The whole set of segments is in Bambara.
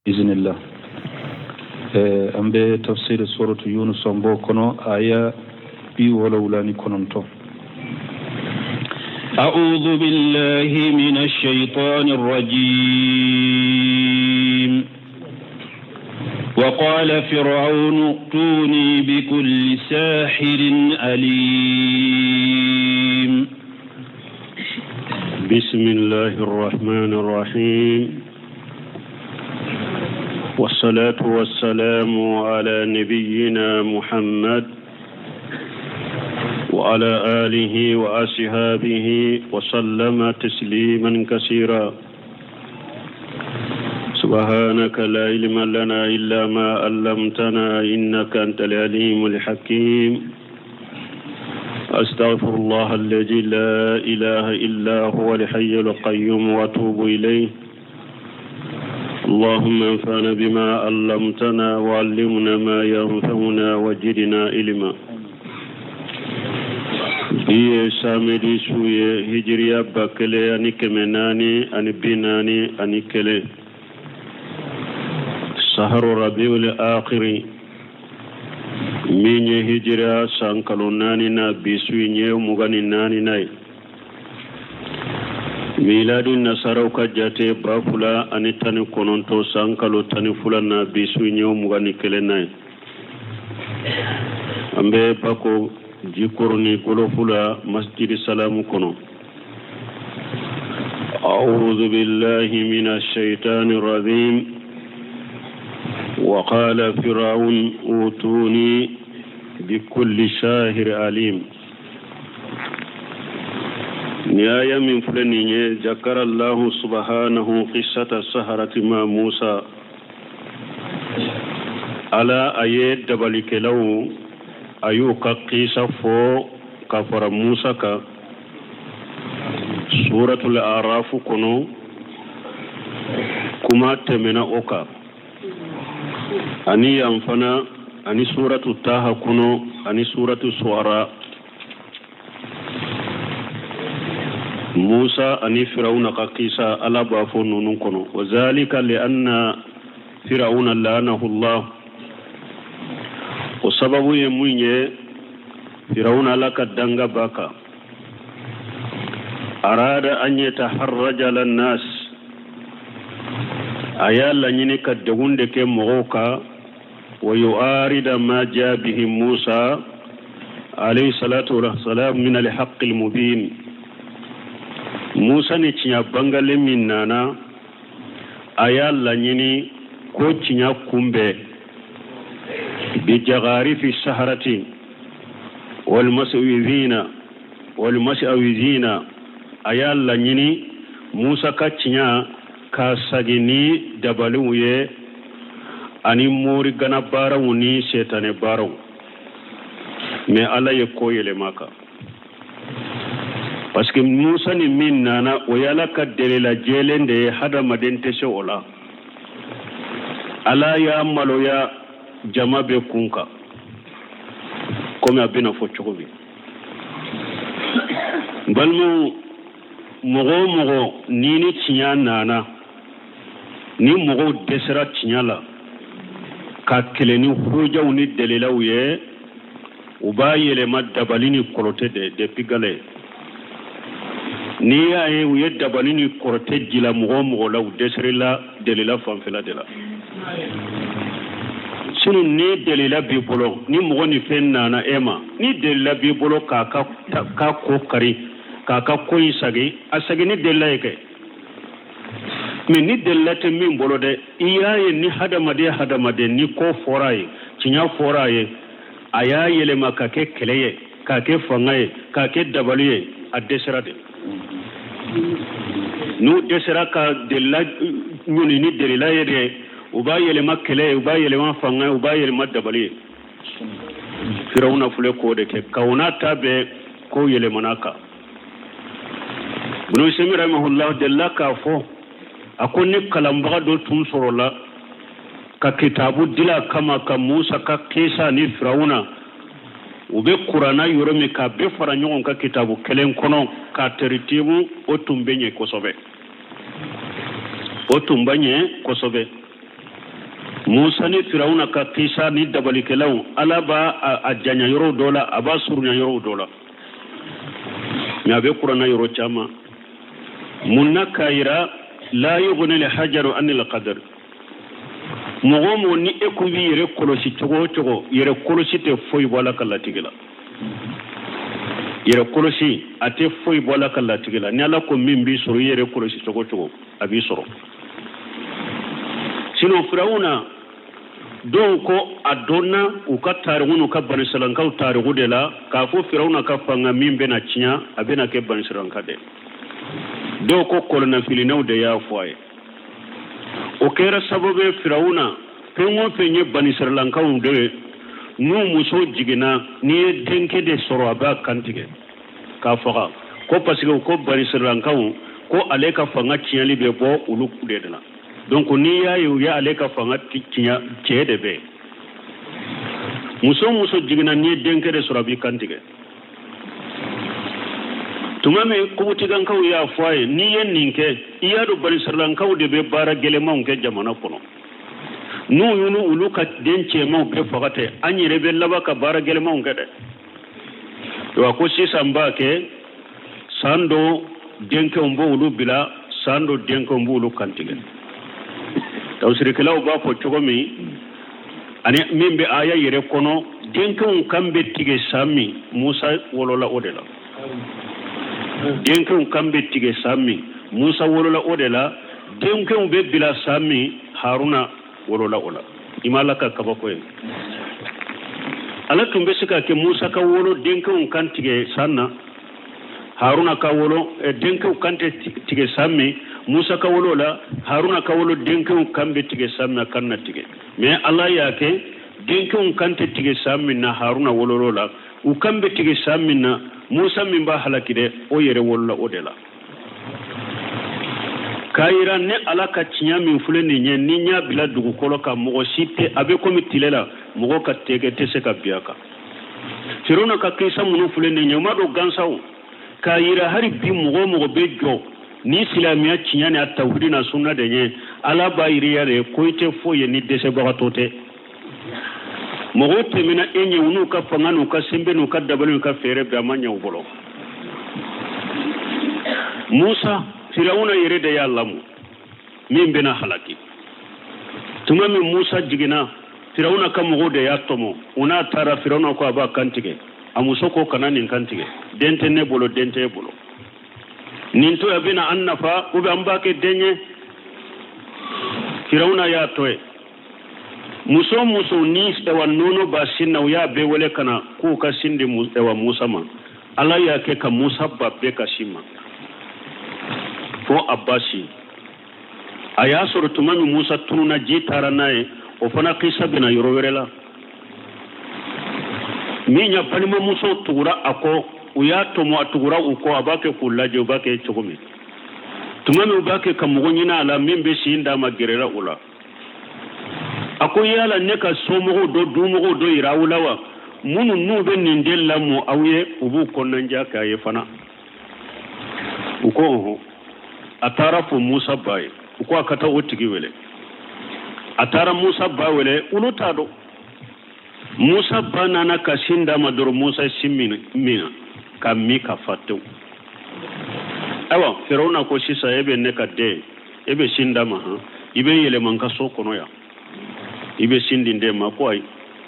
Iznillah, an bɛ tafsir suratu Yunus, an b'o kɔnɔ, aya 79. أعوذ بالله من الشيطان الرجيم. وقال فرعون ائتوني بكل ساحر عليم. بسم الله الرحمن الرحيم، والصلاة والسلام على نبينا محمد وعلى آله وأصحابه وسلم تسليما كثيرا. سبحانك لا علم لنا إلا ما علمتنا إنك أنت العليم الحكيم. أستغفر الله الذي لا إله إلا هو الحي القيوم وأتوب إليه. اللهم انفعنا بما علمتنا وعلمنا ما ينفعنا وزدنا علما. Bi ye samedi su ye, hijiriya 1441, saharu rabiul akhiri, min ye hijiriya san kalo naani na, bi su in ye 24 na ye. Miladi nasaraw ka jate, 2019, san kalo 12 na, bi su in ye 21 na ye. An bɛ Bako Jikɔrɔni Golofu la, Masjidi Salamu kɔnɔ. أعوذ بالله من الشيطان الرجيم. وقال فرعون ائتوني بكل ساحر عليم. Ni aya min filɛ nin ye, ذكر الله سبحانه قصة السحرة مع موسى. Ala a ye dabalikɛlaw, a y'u ka kisa fɔ ka fara Musa kan Suratul Arafu kɔnɔ. Kuma tɛmɛna o kan, ani yan fana, ani Suratu Taha kɔnɔ, ani Suratu Suara. Musa ani Firawuna ka kisa, Ala b'a fɔ ninnu kɔnɔ. وذلك لأن فرعون لعنه الله. O sababu ye mun ye? Firawuna, Ala ka danga b'a kan, أراد أن يتحرج على الناس. A y'a laɲini ka degun de kɛ mɔgɔw kan. ويعارض ما جاء به موسى عليه الصلاة والسلام من الحق المبين. Musa ni tiɲɛ bangalen min nana, a y'a laɲini ko tiɲɛ kunbɛn بزخارف السحرة والمشعوذين والمشعوذين. A y'a laɲini Musa ka tiɲɛ k'a sagi ni dabaliw ye, ani morigana baaraw ni setanɛ baaraw. Mais Ala ye ko yɛlɛma kan, parce que Musa ni min nana, o ye Ala ka delila jɛlen de ye, hadamaden tɛ se o la. Ala y'a maloya jama bɛ kun kan, komi a bɛna fɔ cogo min. N balimaw, mɔgɔ o mɔgɔ ni ni tiɲɛ nana, ni mɔgɔw dɛsɛra tiɲɛ la ka kɛlɛ ni hujjaw ni dalilaw ye, u b'a yɛlɛma dabali ni kɔrɔtɛ de. Depuis gale, n'i y'a ye u ye dabali ni kɔrɔtɛ jila mɔgɔ o mɔgɔ la, u dɛsɛrila delila fanfɛla de la. Sinon ni delila b'i bolo, ni mɔgɔ ni fɛn nana e ma, ni delila b'i bolo k'a ka ko kari, k'a ka ko in sagi, a sagi ni delila ye kɛ. Mais ni delila tɛ min bolo dɛ, i y'a ye ni hadamaden hadamaden ni ko fɔra a ye, tiɲɛ fɔra a ye, a y'a yɛlɛma ka kɛ kɛlɛ ye, k'a kɛ fanga ye, k'a kɛ dabali ye, a dɛsɛra de. N'u dɛsɛra ka delila ɲɔni ni delila ye dɛ, u b'a yɛlɛma kɛlɛ ye, u b'a yɛlɛma fanga ye, u b'a yɛlɛma dabali ye. Firawuna filɛ k'o de kɛ. Ka o n'a ta bɛɛ, ko yɛlɛmana kan. Bunu Semi rahimahullah delila k'a fɔ, a ko ni kalanbaga dɔ tun sɔrɔla ka kitabu dila kama ka Musa ka kisa ni Firawuna, u bɛ Kuranna yɔrɔ min, k'a bɛɛ fara ɲɔgɔn kan kitabu kelen kɔnɔ k'a teritibu, o tun bɛ ɲɛ kosɛbɛ, o tun bɛ ɲɛ kosɛbɛ. Musa ni Firawuna ka kisa ni dabalikɛlaw, Ala b'a a janya yɔrɔ dɔ la, a b'a surunya yɔrɔ dɔ la, mais a bɛ kuranna yɔrɔ caman. Mun na? K'a yira la yughni al-hajaru anil qadar. Mɔgɔ o mɔgɔ ni e ko b'i yɛrɛ kɔlɔsi cogo o cogo, yɛrɛ kɔlɔsi tɛ foyi bɔ Ala ka latigɛ la. Yɛrɛ kɔlɔsi a tɛ foyi bɔ Ala ka latigɛ la. Ni Ala ko min b'i sɔrɔ, i yɛrɛ kɔlɔsi cogo o cogo, a b'i sɔrɔ. Sinon Firawuna, dɔw ko a dɔnna u ka tariku n'u ka banisiralankaw tariku de la k'a fɔ Firawuna ka fanga min bɛna tiɲɛ, a bɛna kɛ banisiranka de. Dɔw ko kɔlɔnafilinaw de y'a fɔ a ye. O kɛra sababu ye, Firawuna fɛn o fɛn ye banisiralankaw de ye, n'u muso jiginna, n'i ye denkɛ de sɔrɔ, a b'a kantigɛ k'a faga, ko parce que ko banisiralankaw ko ale ka fanga tiɲɛli bɛ bɔ olu de la. Donc n'i y'a ye u ye ale ka fanga tiɲɛ, cɛ de bɛ. Muso muso jiginna, n'i ye denkɛ de sɔrɔ, a b'i kantigɛ. Tuma min kobutikankaw y'a fɔ a ye, n'i ye nin kɛ, i y'a dɔn banisiralankaw de bɛ baara gɛlɛnmanw kɛ jamana kɔnɔ, n'u y'olu olu ka den cɛmanw bɛɛ faga tɛ, an yɛrɛ bɛ laban ka baara gɛlɛnmanw kɛ dɛ. Wa ko sisan b'a kɛ, san dɔ denkɛw b'olu bila, san dɔ denkɛw b'olu kantigɛ. Tafsirikɛlaw b'a fɔ cogo min ani min bɛ aya yɛrɛ kɔnɔ, denkɛw kan bɛ tigɛ san min, Musa wolola o de la. Denkɛw kan bɛ tigɛ san min, Musa wolola o de la. Denkɛw bɛ bila san min, Haruna wolola o la. I ma Ala ka kabako ye? Ala tun bɛ se ka kɛ Musa ka wolo denkɛw kan tigɛ san na, Haruna ka wolo denkɛw kan tɛ tigɛ san min, Musa ka wolo la, Haruna ka wolo denkɛw kan bɛ tigɛ san min, a kan na tigɛ. Mais Ala y'a kɛ denkɛw kan tɛ tigɛ san min na, Haruna wololo la. U kan bɛ tigɛ san min na, Musa min b'a halaki dɛ, o yɛrɛ wolola o de la. K'a yira ne Ala ka tiɲɛ min filɛ nin ye, ni n y'a bila dugukolo kan, mɔgɔ si tɛ, a bɛ komi tile la, mɔgɔ ka tɛgɛ tɛ se ka bin a kan. Firawuna ka kisa minnu filɛ nin ye, u ma don gansaw. K'a yira hali bi, mɔgɔ o mɔgɔ bɛ jɔ ni silamɛya tiɲɛ ni a tawhidi na sunna de ye, Ala b'a yira de ko i tɛ foyi ye ni dɛsɛbagatɔ tɛ. Mɔgɔw tɛmɛna e ɲɛ, u n'u ka fanga n'u ka senbɛ n'u ka dabali n'u ka fɛɛrɛ bɛɛ, a ma ɲɛ u bolo. Musa, Firawuna yɛrɛ de y'a lamɔ min bɛna halaki. Tuma min Musa jiginna, Firawuna ka mɔgɔw de y'a tɔmɔ, u n'a taara. Firawuna ko a b'a kantigɛ. A muso ko kana nin kantigɛ, den tɛ ne bolo, den tɛ e bolo, nin to a bɛna an nafa ou bien an b'a kɛ den ye. Firawuna y'a to yen. Muso muso ni ɛwa nɔnɔ b'a sin na, u y'a bɛɛ wele ka na k'u ka sin di ɛwa Musa ma. Ala y'a kɛ ka Musa ba bɛɛ ka sin ma fo a ba sin. A y'a sɔrɔ tuma min Musa tununa, ji taara n'a ye, o fana kisa bɛna yɔrɔ wɛrɛ la. Min ya balimamuso tugura a kɔ, u y'a tɔmɔ, a tugura u kɔ, a b'a kɛ k'u lajɛ u b'a kɛ cogo min. Tuma min u b'a kɛ ka mɔgɔ ɲini a la min bɛ sin d'a ma, gɛrɛla o la. A ko yala ne ka somɔgɔw dɔ, dumɔgɔw dɔ yira aw la wa, minnu n'u bɛ nin den lamɔ aw ye, u b'u kɔnɔnajɛ k'a ye fana? U ko ɔhɔn. A taara fɔ Musa ba ye. U ko a ka taa o tigi wele. A taara Musa ba wele, olu t'a dɔn. Musa ba nana ka sin d'a ma dɔrɔn, Musa ye sin min ka min ka fa tewu. Ayiwa, Firawuna ko sisan e bɛ ne ka den, e bɛ sin d'a ma han, i bɛ yɛlɛma n ka so kɔnɔ yan, i bɛ sin di n den ma. Ko ayi,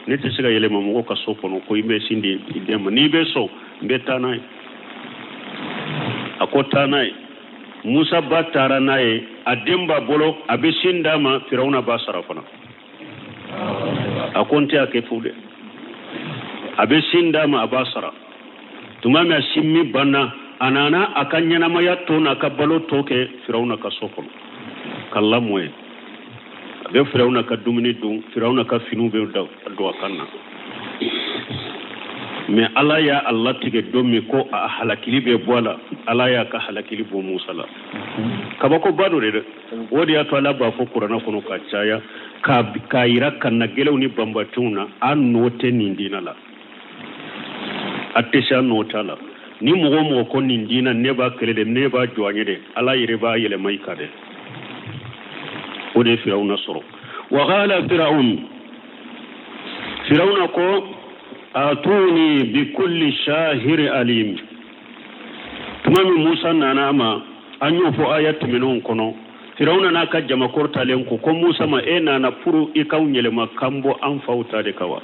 ne tɛ se ka yɛlɛma mɔgɔ ka so kɔnɔ ko i bɛ sin di i den ma. N'i bɛ sɔn, n bɛ taa n'a ye. A ko taa n'a ye. Musa ba taara n'a ye, a den b'a bolo, a bɛ sin d'a ma, Firawuna b'a sara fana. A ko n tɛ a kɛ fu dɛ. A bɛ sin d'a ma, a b'a sara. Tuma min a sin min banna, a nana a ka ɲɛnamaya tɔ n'a ka balo tɔ kɛ Firawuna ka so kɔnɔ ka lamɔ ye. A bɛ Firawuna ka dumuni dun, Firawuna ka finiw bɛ don a kan na. Mais Ala y'a a latigɛ don min ko a halakili bɛ bɔ a la, Ala y'a ka halakili bɔ Musa la. Kabakoba dɔ de dɛ. O de y'a to Ala b'a fɔ kuranɛ kɔnɔ ka caya k'a yira kannagɛlɛnw ni banbaciw na, a nɔ tɛ nin diinɛ la, a tɛ se, a nɔ t'a la. Ni mɔgɔ o mɔgɔ ko nin diinɛ ne b'a kɛlɛ dɛ, ne b'a jɔ a ɲɛ dɛ, Ala yɛrɛ b'a yɛlɛma i kan dɛ. O de ye Firawuna sɔrɔ. Wa qala Firaun, Firauna ko atuni bi kulli shahir alim. Tuma min Musa nana a ma, an y'o fɔ aya tɛmɛnenw kɔnɔ. Firauna n'a ka jamakɔrɔ talen ko ko Musa ma, e nana pour i k'anw yɛlɛma k'an bɔ an faw ta de kan wa?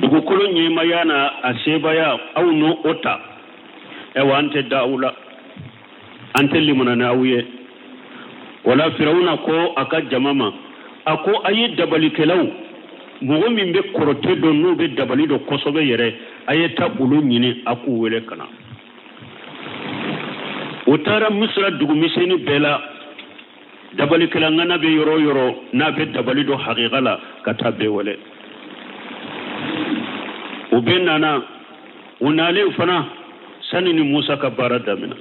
Dugukolo ɲɛmaya n'a a sebaaya aw n'o o ta. Ayiwa, an tɛ da aw la, an tɛ limana ni aw ye. Wala Firawuna ko a ka jama ma, a ko a ye dabalikɛlaw, mɔgɔ min bɛ kɔrɔtɛ dɔn, n'u bɛ dabali dɔn kosɛbɛ yɛrɛ, a ye taa olu ɲini, a k'u wele ka na. U taara Misira dugumisɛnnin bɛɛ la, dabalikɛla ŋana bɛ yɔrɔ o yɔrɔ n'a bɛ dabali dɔn hakika la, ka taa bɛɛ wele. U bɛɛ nana. U nalen fana, sani ni Musa ka baara daminɛ,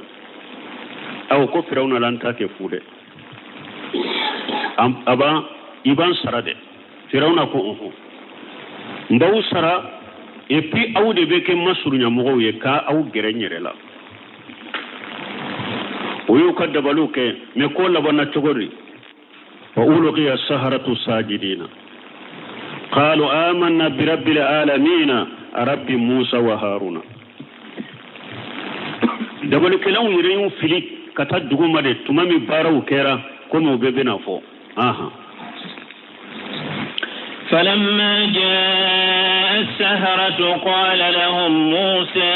aw ko Firawuna la, an t'a kɛ fu dɛ, a b'an i b'an sara dɛ. Firawuna ko ɔhɔn, n b'aw sara, et puis aw de bɛ kɛ n masurunya mɔgɔw ye, ka aw gɛrɛ n yɛrɛ la. O y'u ka dabaliw kɛ, mais ko labanna cogo di? Fa ulqiya saharatu sajidina qalu amanna bi rabbil alamina rabbi Musa wa Haruna. Dabalikɛlaw yɛrɛ y'u fili ka taa dugu ma de tuma min baaraw kɛra komi u bɛɛ bɛna fɔ. Ahan. فلما جاء السحرة قال لهم موسى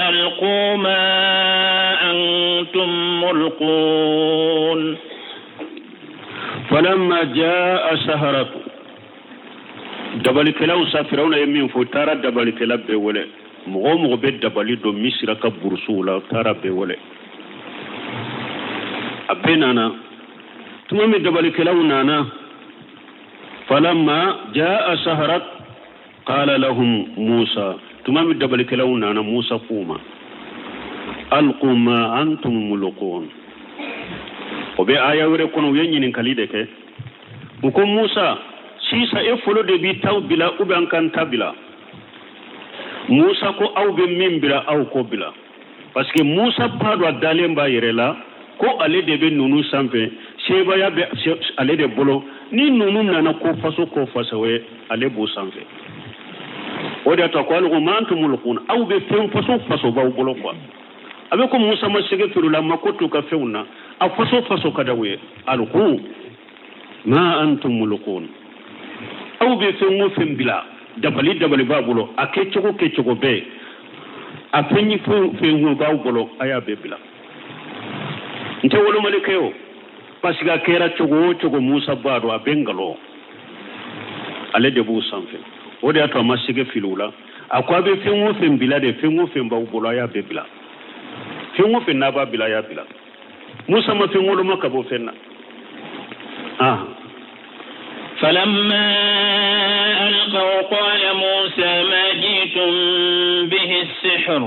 ألقوا ما أنتم ملقون. فلما جاء السحرة، dabalikɛlaw sa, Firawuna ye min fɔ, taara dabalikɛla bɛɛ wele, mɔgɔ o mɔgɔ bɛ dabali dɔn Misira ka burusuw la, taara bɛɛ wele. A bɛɛ nana. Tuma min dabalikɛlaw nana, falamma jaa saharat qala lahum Musa, tuma min dabalikɛlaw nana, Musa k'u ma alqu ma antum mulqun. O bɛ aya wɛrɛ kɔnɔ, u ye ɲininkali de kɛ. U ko Musa, sisan e fɔlɔ de b'i taw bila ou bien an k'an ta bila? Musa ko aw bɛ min bila, aw k'o bila, parce que Musa b'a dɔn, a dalen b'a yɛrɛ la ko ale de bɛ ninnu sanfɛ, sebaaya bɛ ale de bolo. Ni ninnu nana ko faso ko faso ye, ale b'o sanfɛ. O de y'a to a ko alqu ma antum mulqun, aw bɛ fɛn faso faso b'aw bolo quoi. A bɛ ko Musa ma sɛgɛ feere la, ma ko t'u ka fɛnw na, a faso faso ka d'aw ye. Alqu ma antum mulqun, aw bɛ fɛn o fɛn bila, dabali dabali b'a bolo, a kɛcogo kɛcogo bɛɛ, a fɛn ni fɛn fɛn b'aw bolo, a y'a bɛɛ bila. N tɛ wolomali kɛ o, parce que a kɛra cogo o cogo, Musa b'a dɔn a bɛ nkalon, ale de b'u sanfɛ. O de y'a to a ma sɛgɛ fili u la. A ko a bɛ fɛn o fɛn bila de, fɛn o fɛn b'aw bolo, a y'a bɛɛ bila. Fɛn o fɛn n'a b'a bila, a y'a bila. Musa ma fɛn woloma ka bɔ fɛn na. Ah. فلما ألقوا قال موسى ما جئتم به السحر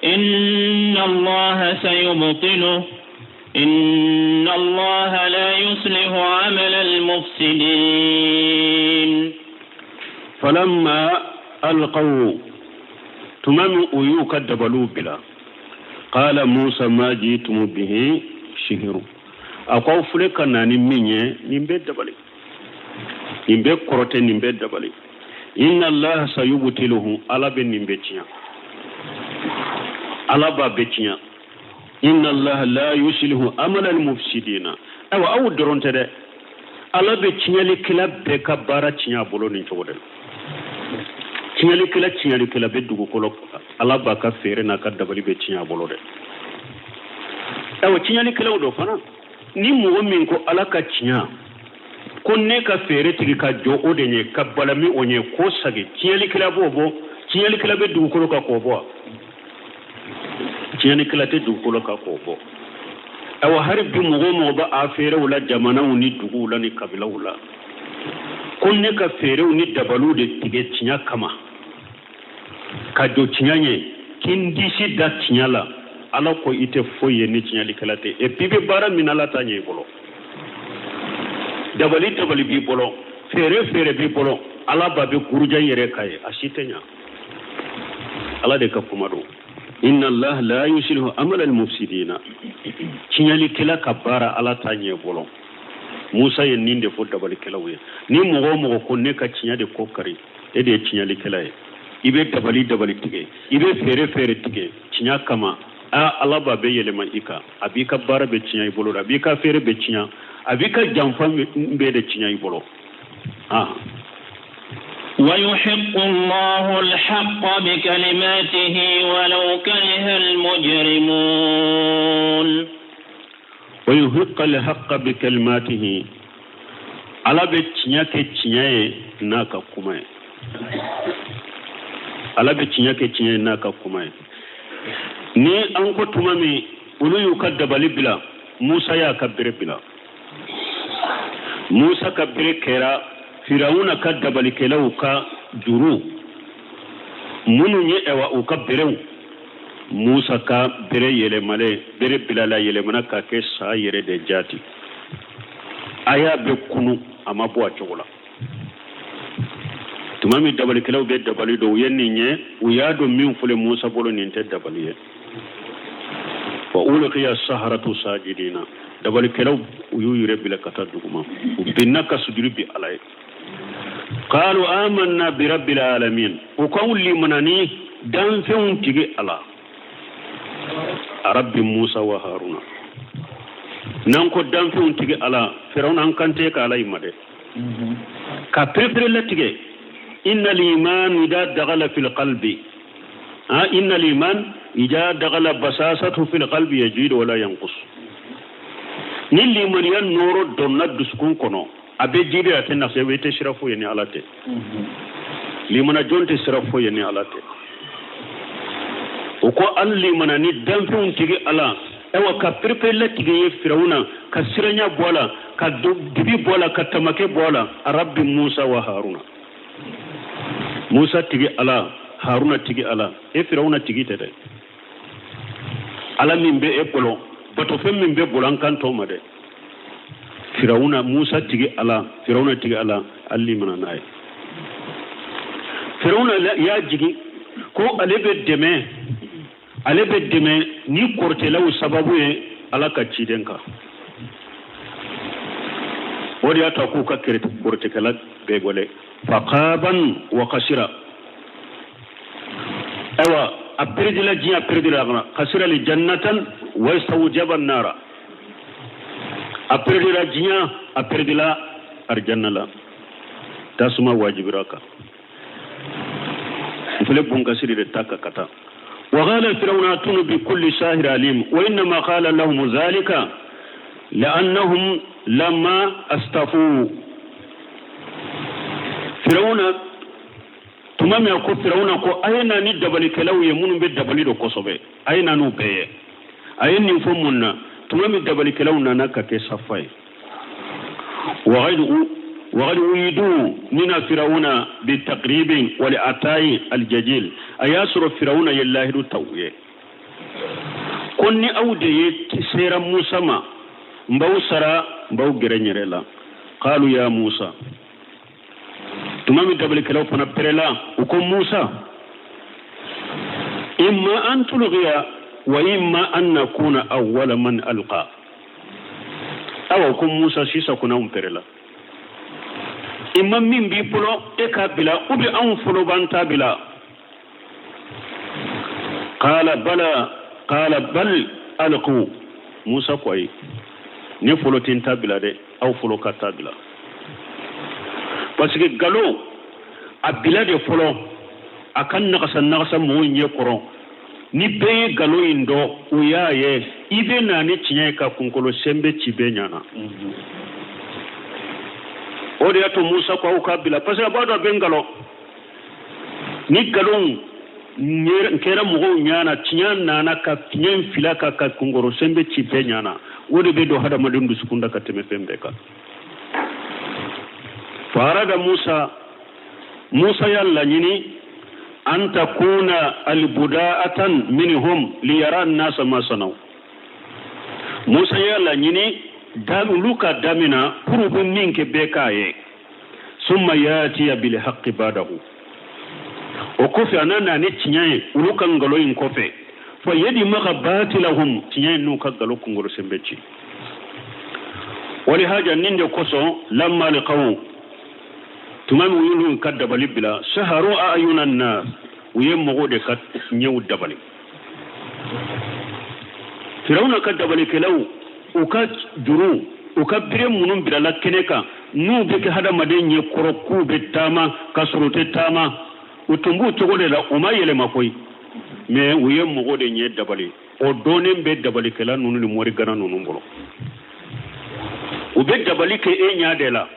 إن الله سيبطله إن الله لا يصلح عمل المفسدين. فلما ألقوا، tuma min u y'u ka dabaliw bila, قال موسى ما جئتم به سحر, a ko aw filɛ ka na ni min ye, nin bɛ dabali, nin bɛ kɔrɔtɛ, nin bɛ dabali. إن الله سيبطله, Ala bɛ nin bɛ tiɲɛ, Ala b'a bɛ tiɲɛ. إن الله لا يصلح عمل المفسدين. Ayiwa, aw dɔrɔn tɛ dɛ, Ala bɛ tiɲɛlikɛla bɛɛ ka baara tiɲɛ a bolo nin cogo de la. Tiɲɛlikɛla tiɲɛlikɛla bɛ dugukolo, Ala b'a ka feere n'a ka dabali bɛ tiɲɛ a bolo dɛ. Ayiwa, tiɲɛlikɛlaw dɔ fana, ni mɔgɔ min ko Ala ka tiɲɛ, ko ne ka feere tigɛ ka jɔ o de ɲɛ, ka balami o ɲɛ, ko sagi tiɲɛlikɛla b'o bɔ. Tiɲɛlikɛla bɛ dugukolo kan k'o bɔ wa? Tiɲɛnikɛla tɛ dugukolo kan k'o bɔ. Ayiwa, hali bi mɔgɔ o mɔgɔ bɛ a feerew la jamanaw ni duguw la ni kabilaw la, ko ne ka feerew ni dabaliw de tigɛ tiɲɛ kama ka jɔ tiɲɛ ɲɛ, k'i n disi da tiɲɛ la, Ala ko i tɛ foyi ye ni tiɲɛlikɛla tɛ. Et puis i bɛ baara min na, Ala t'a ɲɛ i bolo. Dabali dabali b'i bolo, feere feere b'i bolo, Ala b'a bɛ guruja i yɛrɛ ka ye, a si tɛ ɲa. Ala de ka kuma don, إن الله لا يصلح عمل المفسدين. Tiɲɛlikɛla ka baara, Ala t'a ɲɛ bolo. Musa ye nin de fɔ dabalikɛlaw ye. Ni mɔgɔ o mɔgɔ ko ne ka tiɲɛ de ko kari, e de ye tiɲɛlikɛla ye. I bɛ dabali dabali tigɛ, i bɛ fɛɛrɛ fɛɛrɛ tigɛ tiɲɛ kama. Aa, Ala b'a bɛɛ yɛlɛma i kan. A b'i ka baara bɛɛ tiɲɛ i bolo, a b'i ka feere bɛɛ tiɲɛ, a b'i ka janfa bɛɛ de tiɲɛ i bolo. ويحق الله الحق بكلماته ولو كره المجرمون. ويحق الحق بكلماته. Ala bɛ tiɲɛ kɛ tiɲɛ ye n'a ka kuma ye. Ala bɛ tiɲɛ kɛ tiɲɛ ye n'a ka kuma ye. Ni an ko tuma min olu y'u ka dabali bila, Musa y'a ka bere bila. Musa ka bere kɛra Firawuna ka dabalikɛlaw ka juru minnu ye, ɛwa, u ka berew. Musa ka bere yɛlɛmalen, bere bilala yɛlɛmana ka kɛ sa yɛrɛ de jaati. A y'a bɛ kunu, a ma bɔ a cogo la. Tuma min dabalikɛlaw bɛ dabali dɔn, u ye nin ye, u y'a dɔn min filɛ Musa bolo, nin tɛ dabali ye. Fa ulqiya saharatu sajidina. Dabalikɛlaw, u y'u yɛrɛ bila ka taa duguma, u binna ka sujudi bi Ala ye. Qalu amanna bi rabbil alamin. U k'anw limana ni danfɛnw tigi Ala, rabbi Musa wa Haruna. N'an ko danfɛnw tigi Ala, Firawuna, an kan tɛ ka Ala yi ma dɛ. Ka perepere latigɛ. Inna liman ida dagala fil qalbi, ha, inna liman ida dagala basasatu fil qalbi yajidu wala yanqus. Ni limaniya nɔɔrɔ donna dusukun kɔnɔ, a bɛ jiri, a tɛ nafɛ, i tɛ sira foyi ye ni Ala tɛ. Limana jɔn tɛ sira foyi ye ni Ala tɛ. O ko an limana ni danfɛnw tigi Ala. Ayiwa, ka perepere latigɛ ye Firawuna ka siranya bɔ a la, ka dibi bɔ a la, ka tamakɛ bɔ a la. Rabbi Musa wa Haruna. Musa tigi Ala, Haruna tigi Ala. E Firawuna tigi tɛ dɛ. Ala min bɛ e bolo, batofɛn min bɛ bolo, an kan tɔw ma dɛ. Firawuna, Musa tigi Ala, Firawuna tigi Ala, ali mana n'a ye. Firawuna y'a jigin ko ale bɛ dɛmɛ, ale bɛ dɛmɛ ni kɔrɔtɛlaw sababu ye Ala ka ciden kan. O de y'a to k'u ka kɔrɔtɛkɛla bɛɛ wele. Faqaban wa kasira. Ayiwa, a peredila diɲɛ, a peredila kana kasira li jannatan wa istawjaba nara. A peredila diɲɛ, a peredila arijanna la, tasuma wajibira kan. Filɛ bunkasiri de ta ka ka taa. وقال فرعون ائتوني بكل ساحر عليم. وإنما قال لهم ذلك لأنهم لما استوفوا. فرعون tuma min a ko, Firawuna ko a ye na ni dabalikɛlaw ye minnu bɛ dabali dɔ kosɛbɛ, a ye na n'u bɛɛ ye. A ye nin fɔ mun na? Tuma min dabalikɛlaw nana ka kɛ safa ye, وقد وعدوا من فرعون بالتقريب والعطاء الجزيل. A y'a sɔrɔ Firawuna ye lahidu ta u ye ko ni aw de ye sera Musa ma, n b'aw sara, n b'aw gɛrɛ n yɛrɛ la. Qalu ya Musa. Tuma min dabalikɛlaw fana pɛrɛla, u ko Musa, imma an tulqiya wa imma an nakuna awwala man alqa. Awa, ko Musa, sisan ko n'anw pɛrɛla, imma min b'i bolo e k'a bila, ou bien anw fɔlɔ b'an ta bila. Qala bala, qala bal alqu. Musa ko ayi, ne fɔlɔ tɛ n ta bila dɛ, aw fɔlɔ ka ta bila, parce que galo a bila de fɔlɔ, a ka nagasa nagasa mɔgɔw ɲɛ kɔrɔ. Ni bɛɛ ye galo in dɔn, o y'a ye i bɛ na ni tiɲɛ ye ka kunkolo sɛnbɛ ci bɛɛ ɲana. O de y'a to Musa ko aw k'a bila, parce que a b'a dɔn a bɛ nkalon. Ni nkalon kɛra mɔgɔw ɲana, tiɲɛ nana ka tiɲɛ in fila ka kunkolo sɛnbɛ ci bɛɛ ɲana, o de bɛ don hadamaden dusukun da ka tɛmɛ fɛn bɛɛ kan. Farada Musa, Musa y'a laɲini an takuna albuda'atan minhum liyara nasa ma sanaw. Musa y'a laɲini olu ka damina pour u bɛ min kɛ, bɛɛ k'a ye. Summa yatiya bil haqqi badahu. O kɔfɛ, a nana ni tiɲɛ ye olu ka nkalon in kɔfɛ. Fa yadmaga batilahum. Tiɲɛ in n'u ka nkalon kunkolo sen bɛ ci. Walihaja nin de kosɔn lamma alqaw, tuma min u y'olu ka dabali bila, saharu ayuna nas, u ye mɔgɔw de ka ɲɛw dabali. Firawuna ka dabalikɛlaw, u ka juru, u ka bere minnu bilala kɛnɛ kan, n'u bɛ kɛ hadamaden ɲɛ kɔrɔ k'u bɛ taama ka sɔrɔ u tɛ taama, u tun b'u cogo de la, u ma yɛlɛma koyi, mais u ye mɔgɔw de ɲɛ dabali. O dɔnnen bɛ dabalikɛla ninnu ni morigana ninnu bolo. U bɛ dabali kɛ e ɲɛ de la,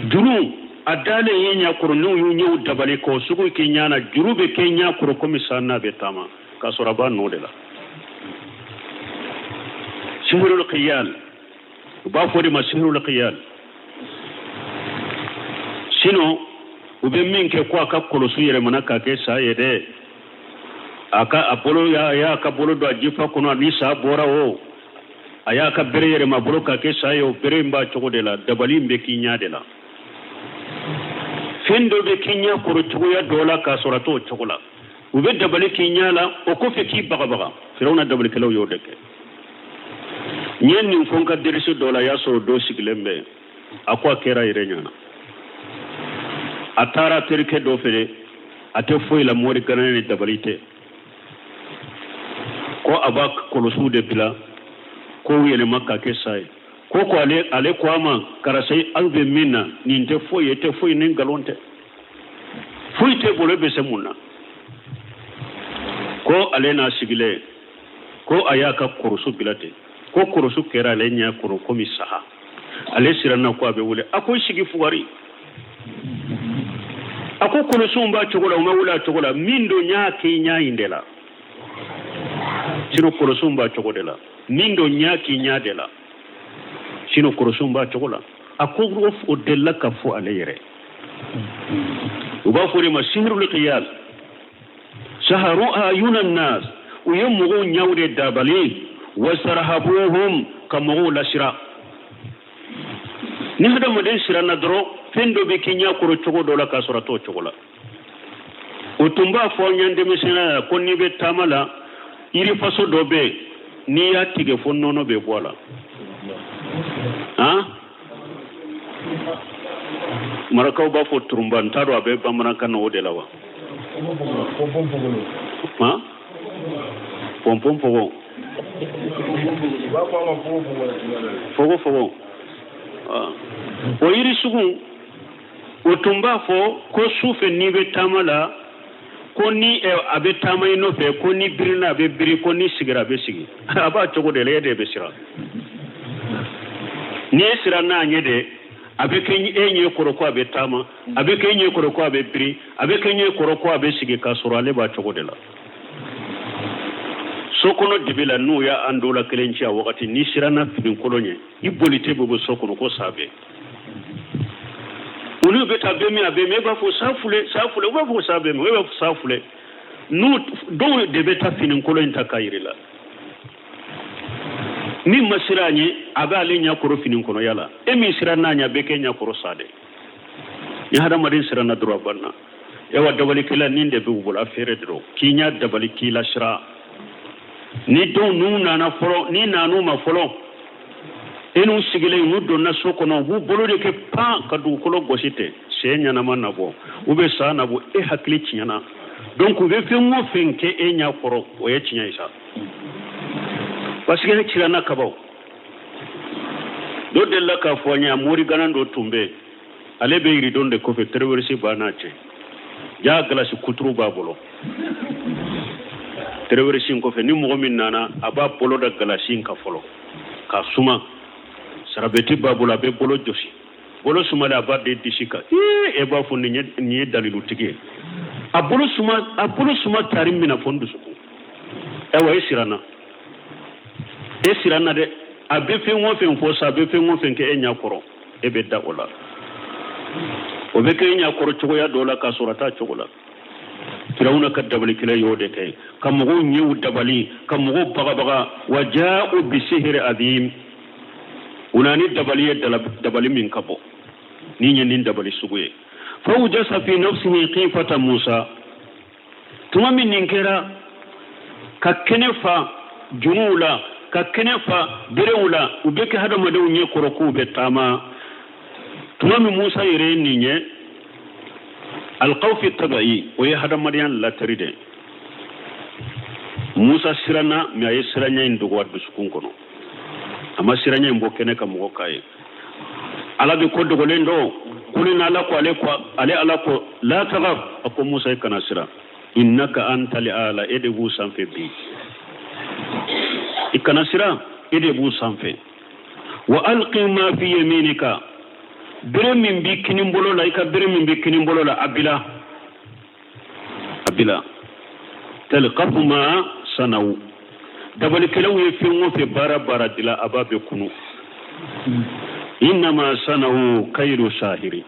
juru a dalen e ɲɛ kɔrɔ, n'u y'u ɲɛw dabali k'o sugu k'i ɲɛ na, juru bɛ kɛ ɲɛ kɔrɔ komi san n'a bɛ taama, k'a sɔrɔ a b'a nɔ de la. Sihirul khiyal, u b'a fɔ de ma sihirul khiyal. Sinon u bɛ min kɛ ko a ka kɔlɔsi yɛlɛmana k'a kɛ sa ye dɛ, a ka a bolo y'a y'a ka bolo don a jifa kɔnɔ ni sa bɔra o, a y'a ka bere yɛlɛma bolo k'a kɛ sa ye, o bere in b'a cogo de la, dabali in bɛ k'i ɲɛ de la. Fɛn dɔ bɛ k'i ɲɛ kɔrɔ cogoya dɔ la k'a sɔrɔ a t'o cogo la, u bɛ dabali k'i ɲɛ la, o kɔfɛ k'i bagabaga. Firawuna dabalikɛlaw y'o de kɛ. N ye nin fɔ n ka derisi dɔ la, a y'a sɔrɔ dɔ sigilen bɛ yen, a ko a kɛra yɛrɛ ɲɛna. A taara terikɛ dɔ fɛ, a tɛ foyi la, mori gana ni dabali tɛ, ko a b'a kɔlɔsiw de bila k'o yɛlɛma ka kɛ sa ye. Ko ale ko a ma, karisa, aw bɛ min na nin tɛ foyi ye, tɛ foyi ni nkalon tɛ, foyi tɛ bolo, bɛ se mun na? Ko ale n'a sigilen, ko a y'a ka kɔrɔsu bila ten, ko kɔrɔsu kɛra ale ɲɛ kɔrɔ komi saga. Ale siranna ko a bɛ wele. A ko sigi fugari, a ko kɔlɔsiw b'a cogo la, u ma wele a cogo la, min don n y'a k'i ɲɛ in de la. Sinon kɔlɔsiw b'a cogo de la, min don n y'a k'i ɲɛ de la, sinon kɔlɔsiw b'a cogo la. A ko o delila ka fɔ ale yɛrɛ. U b'a fɔ de ma sihirul khiyal. Saharu ayuna nas, u ye mɔgɔw ɲɛw de dabali, wasarhabuhum, ka mɔgɔw lasira. Ni hadamaden siranna dɔrɔn, fɛn dɔ bɛ k'i ɲɛ kɔrɔ cogo dɔ la k'a sɔrɔ a t'o cogo la. O tun b'a fɔ an ɲɛ denmisɛnninya la ko n'i bɛ taama la, yirifaso dɔ bɛ yen, n'i y'a tigɛ fo nɔnɔ bɛ bɔ a la. Han, marakaw b'a fɔ turunba, n t'a dɔn a bɛ bamanankan na o de la wa. Han, pɔnpɔn fogo fogo fogo, o yiri sugu, o tun b'a fɔ ko su fɛ n'i bɛ taama la, ko ni a bɛ taama i nɔfɛ, ko ni birina a bɛ biri, ko ni sigira a bɛ sigi. A b'a cogo de la, e de bɛ siran. N'i ye siran n'a ɲɛ de, a bɛ kɛ e ɲɛ kɔrɔ ko a bɛ taama, a bɛ kɛ e ɲɛ kɔrɔ ko a bɛ biri, a bɛ kɛ ɲɛ kɔrɔ ko a bɛ sigi, k'a sɔrɔ ale b'a cogo de la. So kɔnɔ dibi la, n'u y'an dɔ la kelen ci a wagati, n'i siranna finikolon ɲɛ, i boli tɛ bɔ so kɔnɔ ko sa bɛ olu bɛ taa bɛ min, a bɛ min, e b'a fɔ sa fule, sa fule, u b'a fɔ sa bɛ min, e b'a fɔ sa fule. N'u dɔw de bɛ taa finikolon in ta k'a yir'i la, min ma siran a ɲɛ, a bɛ ale ɲɛ kɔrɔ fini kɔnɔya la, e min siran n'a ɲɛ, a bɛ kɛ ɲɛ kɔrɔ sa de. Ni hadamaden siranna dɔrɔn, a banna. Ewa, dabalikɛla nin de bɛ u bolo, a feere dɔrɔn k'i ɲɛ dabali, k'i lasira. Ni dɔw n'u nana fɔlɔ, ni nan'u ma fɔlɔ, e n'u sigilen, n'u donna so kɔnɔ, u b'u bolo de kɛ pan ka dugukolo gosi ten, sɛ ɲɛnama na bɔ, u bɛ sa na bɔ, e hakili tiɲɛna. Donc u bɛ fɛn o fɛn kɛ e ɲɛ kɔrɔ, o ye tiɲɛ ye sa, parce que e siranna kabaw. Dɔ delila k'a fɔ an ye, mori ganan dɔ tun bɛ yen, ale bɛ yiridon de kɔfɛ, terroriste b'a n'a cɛ ja, galasi kuturu b'a bolo terroriste in kɔfɛ. Ni mɔgɔ min nana, a b'a bolo da galasi in kan fɔlɔ k'a suma, sarabɛti b'a bolo, a bɛ bolo jɔsi, bolo sumalen, a b'a den disi kan. Ee, e b'a fɔ nin ye dalilutigi ye. A bolo suma, a bolo suma tari min na fo n dusukun. Ayiwa, e siranna, e siranna dɛ. A bɛ fɛn o fɛn fɔ sa, a bɛ fɛn o fɛn kɛ e ɲɛ kɔrɔ, e bɛ da o la. O bɛ kɛ e ɲɛ kɔrɔ cogoya dɔ la k'a sɔrɔ a t'a cogo la. Firawuna ka dabalikɛla y'o de kɛ, ka mɔgɔw ɲɛw dabali, ka mɔgɔw bagabaga. Wa ja'u bisihiri azim, u na ni dabali ye, dabali min ka bɔ ni ye nin dabali sugu ye. Fawjasa fi nafsihi khifata Musa. Tuma min nin kɛra ka kɛnɛ fa juruw la. Ka kɛnɛ fa berew la, u bɛ kɛ hadamadenw ɲɛ kɔrɔ k'u bɛ taama. Tuma min Musa yɛrɛ ye nin ye, alkhawfi tabi'i, o ye hadamadenya latɛri de. Musa siranna, mais a ye siranya in dogo a dusukun kɔnɔ. A ma siranya in bɔ kɛnɛ ka mɔgɔ k'a ye. Ala bɛ ko dogolen dɔn. Ko ni Ala ko ale ko ale Ala ko la takhaf, a ko Musa i kana siran. Innaka antal ala, e de b'u sanfɛ bi. I kana siran, e de b'u sanfɛ. Wa alqi ma fi yaminika, bere min b'i kinin bolo la, i ka bere min b'i kinin bolo la, a bila. A bila. Talqafu ma sanaw. Dabalikɛlaw ye fɛn o fɛn baara baara dila, a b'a bɛɛ kunu. Innama sanaw kaydu sahiri.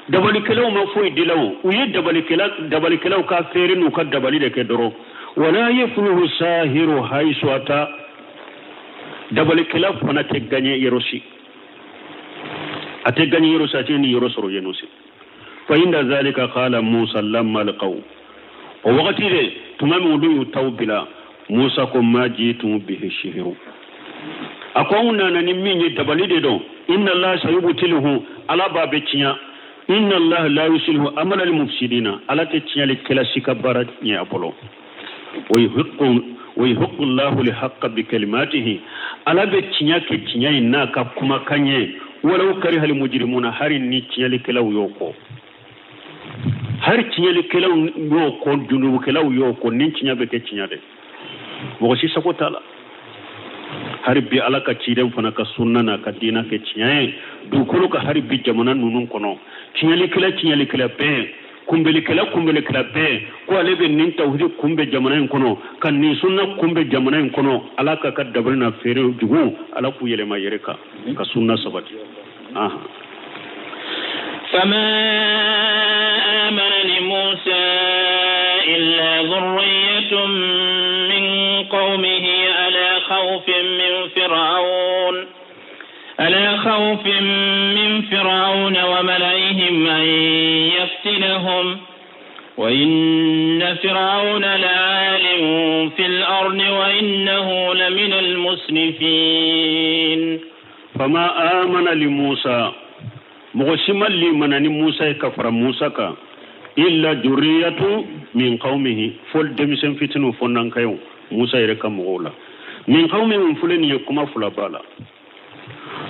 Dabalikɛlaw ma foyi dila o, u ye dabalikɛlaw ka feere n'u ka dabali de kɛ dɔrɔn. Wala yuflihu sahiru haisu ata. Dabalikɛla fana tɛ gaɲɛ yɔrɔ si. A tɛ gaɲɛ yɔrɔ si, a tɛ nin yɔrɔ sɔrɔ yen si. Fa inda zalika qala Musa lamma alqaw. O wagati de tuma min olu y'u taw bila, Musa ko ma jitum bihi sihiru. A ko anw nana ni min ye dabali de don. Inna Allah sayubtiluhu, Ala b'a bɛ tiɲɛ. Inna Allah la yuslihu amala al mufsidina, Ala tɛ tiɲɛlikɛla si ka baara ɲɛ a bolo. Wa yuhiqqu Allahu al haqqa bi kalimatihi, Ala bɛ tiɲɛ kɛ tiɲɛ ye n'a ka kumakan ye. Walaw kariha al mujrimuna, hari ni tiɲɛlikɛlaw y'o kɔ. Hari tiɲɛlikɛlaw y'o kɔ, junubukɛlaw y'o kɔ, ni tiɲɛ bɛ kɛ tiɲɛ de. Mɔgɔ si sago t'a la. Hari bi Ala ka ciden fana ka sunna n'a ka diina kɛ tiɲɛ ye dugukolo ka hari bi jamana ninnu kɔnɔ. Tiɲɛlikɛla tiɲɛlikɛla bɛɛ, kunbɛlikɛla kunbɛlikɛla bɛɛ ko ale bɛ nin tawhidi kunbɛ jamana in kɔnɔ, ka nin sunna kunbɛ jamana in kɔnɔ. Ala ka ka dabali na feere jugu, Ala k'u yɛlɛma yɛrɛ kan ka sunna sabati. فما آمن لموسى إلا ذرية من قومه على خوف من فرعون وملئهم أن يفتنهم وإن فرعون لعال في الأرض وإنه لمن المسرفين. فما آمن لموسى mɔgɔ si ma limana ni Musa ye ka fara Musa kan illa juriyatu min qaumihi, fo denmisɛn fitininw fo nankayew Musa yɛrɛ ka mɔgɔw la. Min qaumihi filɛ nin ye kuma fila b'a la.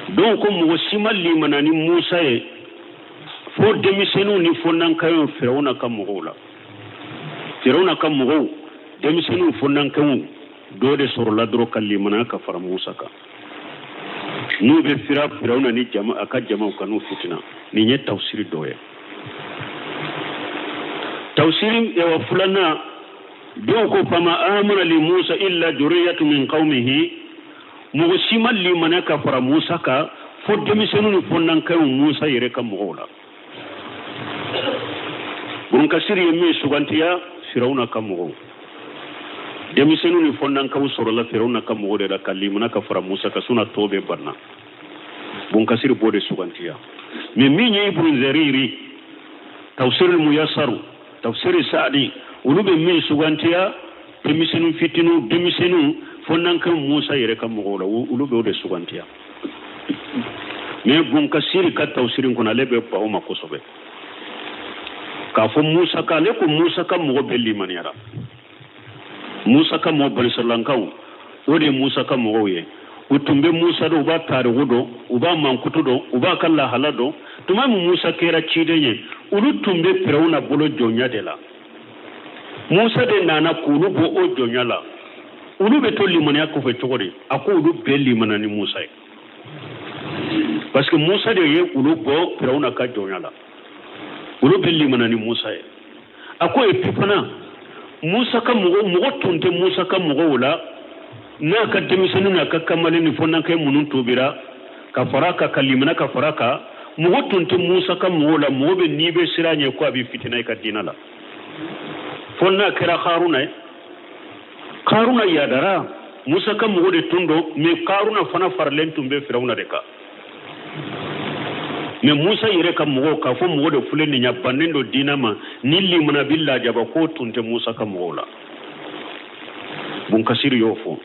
Donc ko mɔgɔ si ma limana ni Musa ye fo denmisɛnninw ni fo nankayew Firawuna ka mɔgɔw la. Firawuna ka mɔgɔw denmisɛnninw fo nankayew dɔ de sɔrɔla dɔrɔn ka limana ka fara Musa kan. N'u bɛ fira Firawuna ni jama a ka jamaw kan n'u fitina. Nin ye tafsiri dɔ ye. Tafsiri yawa filanan dɔw ko fama amana li Musa illa juriyatu min qaumihi, mɔgɔ si ma limana ka fara Musa kan fo denmisɛnninw ni fo nankayew Musa yɛrɛ ka mɔgɔw la. Ibn Kasir ye min sugantiya Firawuna ka mɔgɔw. Denmisɛnninw ni fo nankaw sɔrɔla Firawuna ka mɔgɔw de la ka limana ka fara Musa kan, sinon tɔw bɛɛ banna. Ibn Kasir b'o de sugantiya. Mais min ye Ibn Zariri, tafsir al-Muyassaru, tafsir Sa'di, olu bɛ min sugantiya denmisɛnnin fitininw, denmisɛnninw fo nankaw Musa yɛrɛ ka mɔgɔw la, olu bɛ o de sugantiya. Mais Ibn Kasir ka tafsir in kɔnɔ, ale bɛ ban o ma kosɛbɛ. K'a fɔ Musa ka, ale ko Musa ka mɔgɔ bɛɛ limaniyara. Musa ka mɔgɔ balisirlankaw, o de ye Musa ka mɔgɔw ye. U tun bɛ Musa dɔn, u b'a tariku dɔn, u b'a mankutu dɔn, u b'a ka lahala dɔn. Tuma min Musa kɛra ciden ye, olu tun bɛ Firawuna bolo jɔnya de la. Musa de nana k'olu bɔ o jɔnya la. Olu bɛ to limaniya kɔfɛ cogo di? A ko olu bɛɛ limana ni Musa ye. Parce que Musa de ye olu bɔ Firawuna ka jɔnya la. Olu bɛɛ limana ni Musa ye. A ko et puis fana Musa ka mɔgɔw, mɔgɔ tun tɛ Musa ka mɔgɔw la n'a ka denmisɛnninw n'a ka kamalen ni fo n'an ka minnu tobira ka fara a kan, ka limana ka fara a kan. Mɔgɔ tun tɛ Musa ka mɔgɔw la, mɔgɔ bɛ n'i bɛ siran ɲɛ ko a bɛ fitina i ka diinɛ la. Fo n'a kɛra Haruna ye. Haruna yadara Musa ka mɔgɔ de tun don, mais Haruna fana faralen tun bɛ Firawuna de kan. Mais Musa yɛrɛ ka mɔgɔw k'a fɔ mɔgɔ de filɛ nin ye, a bannen don diinɛ ma, ni limana bi lajaba, k'o tun tɛ Musa ka mɔgɔw la. Ibn Kasir y'o fɔ.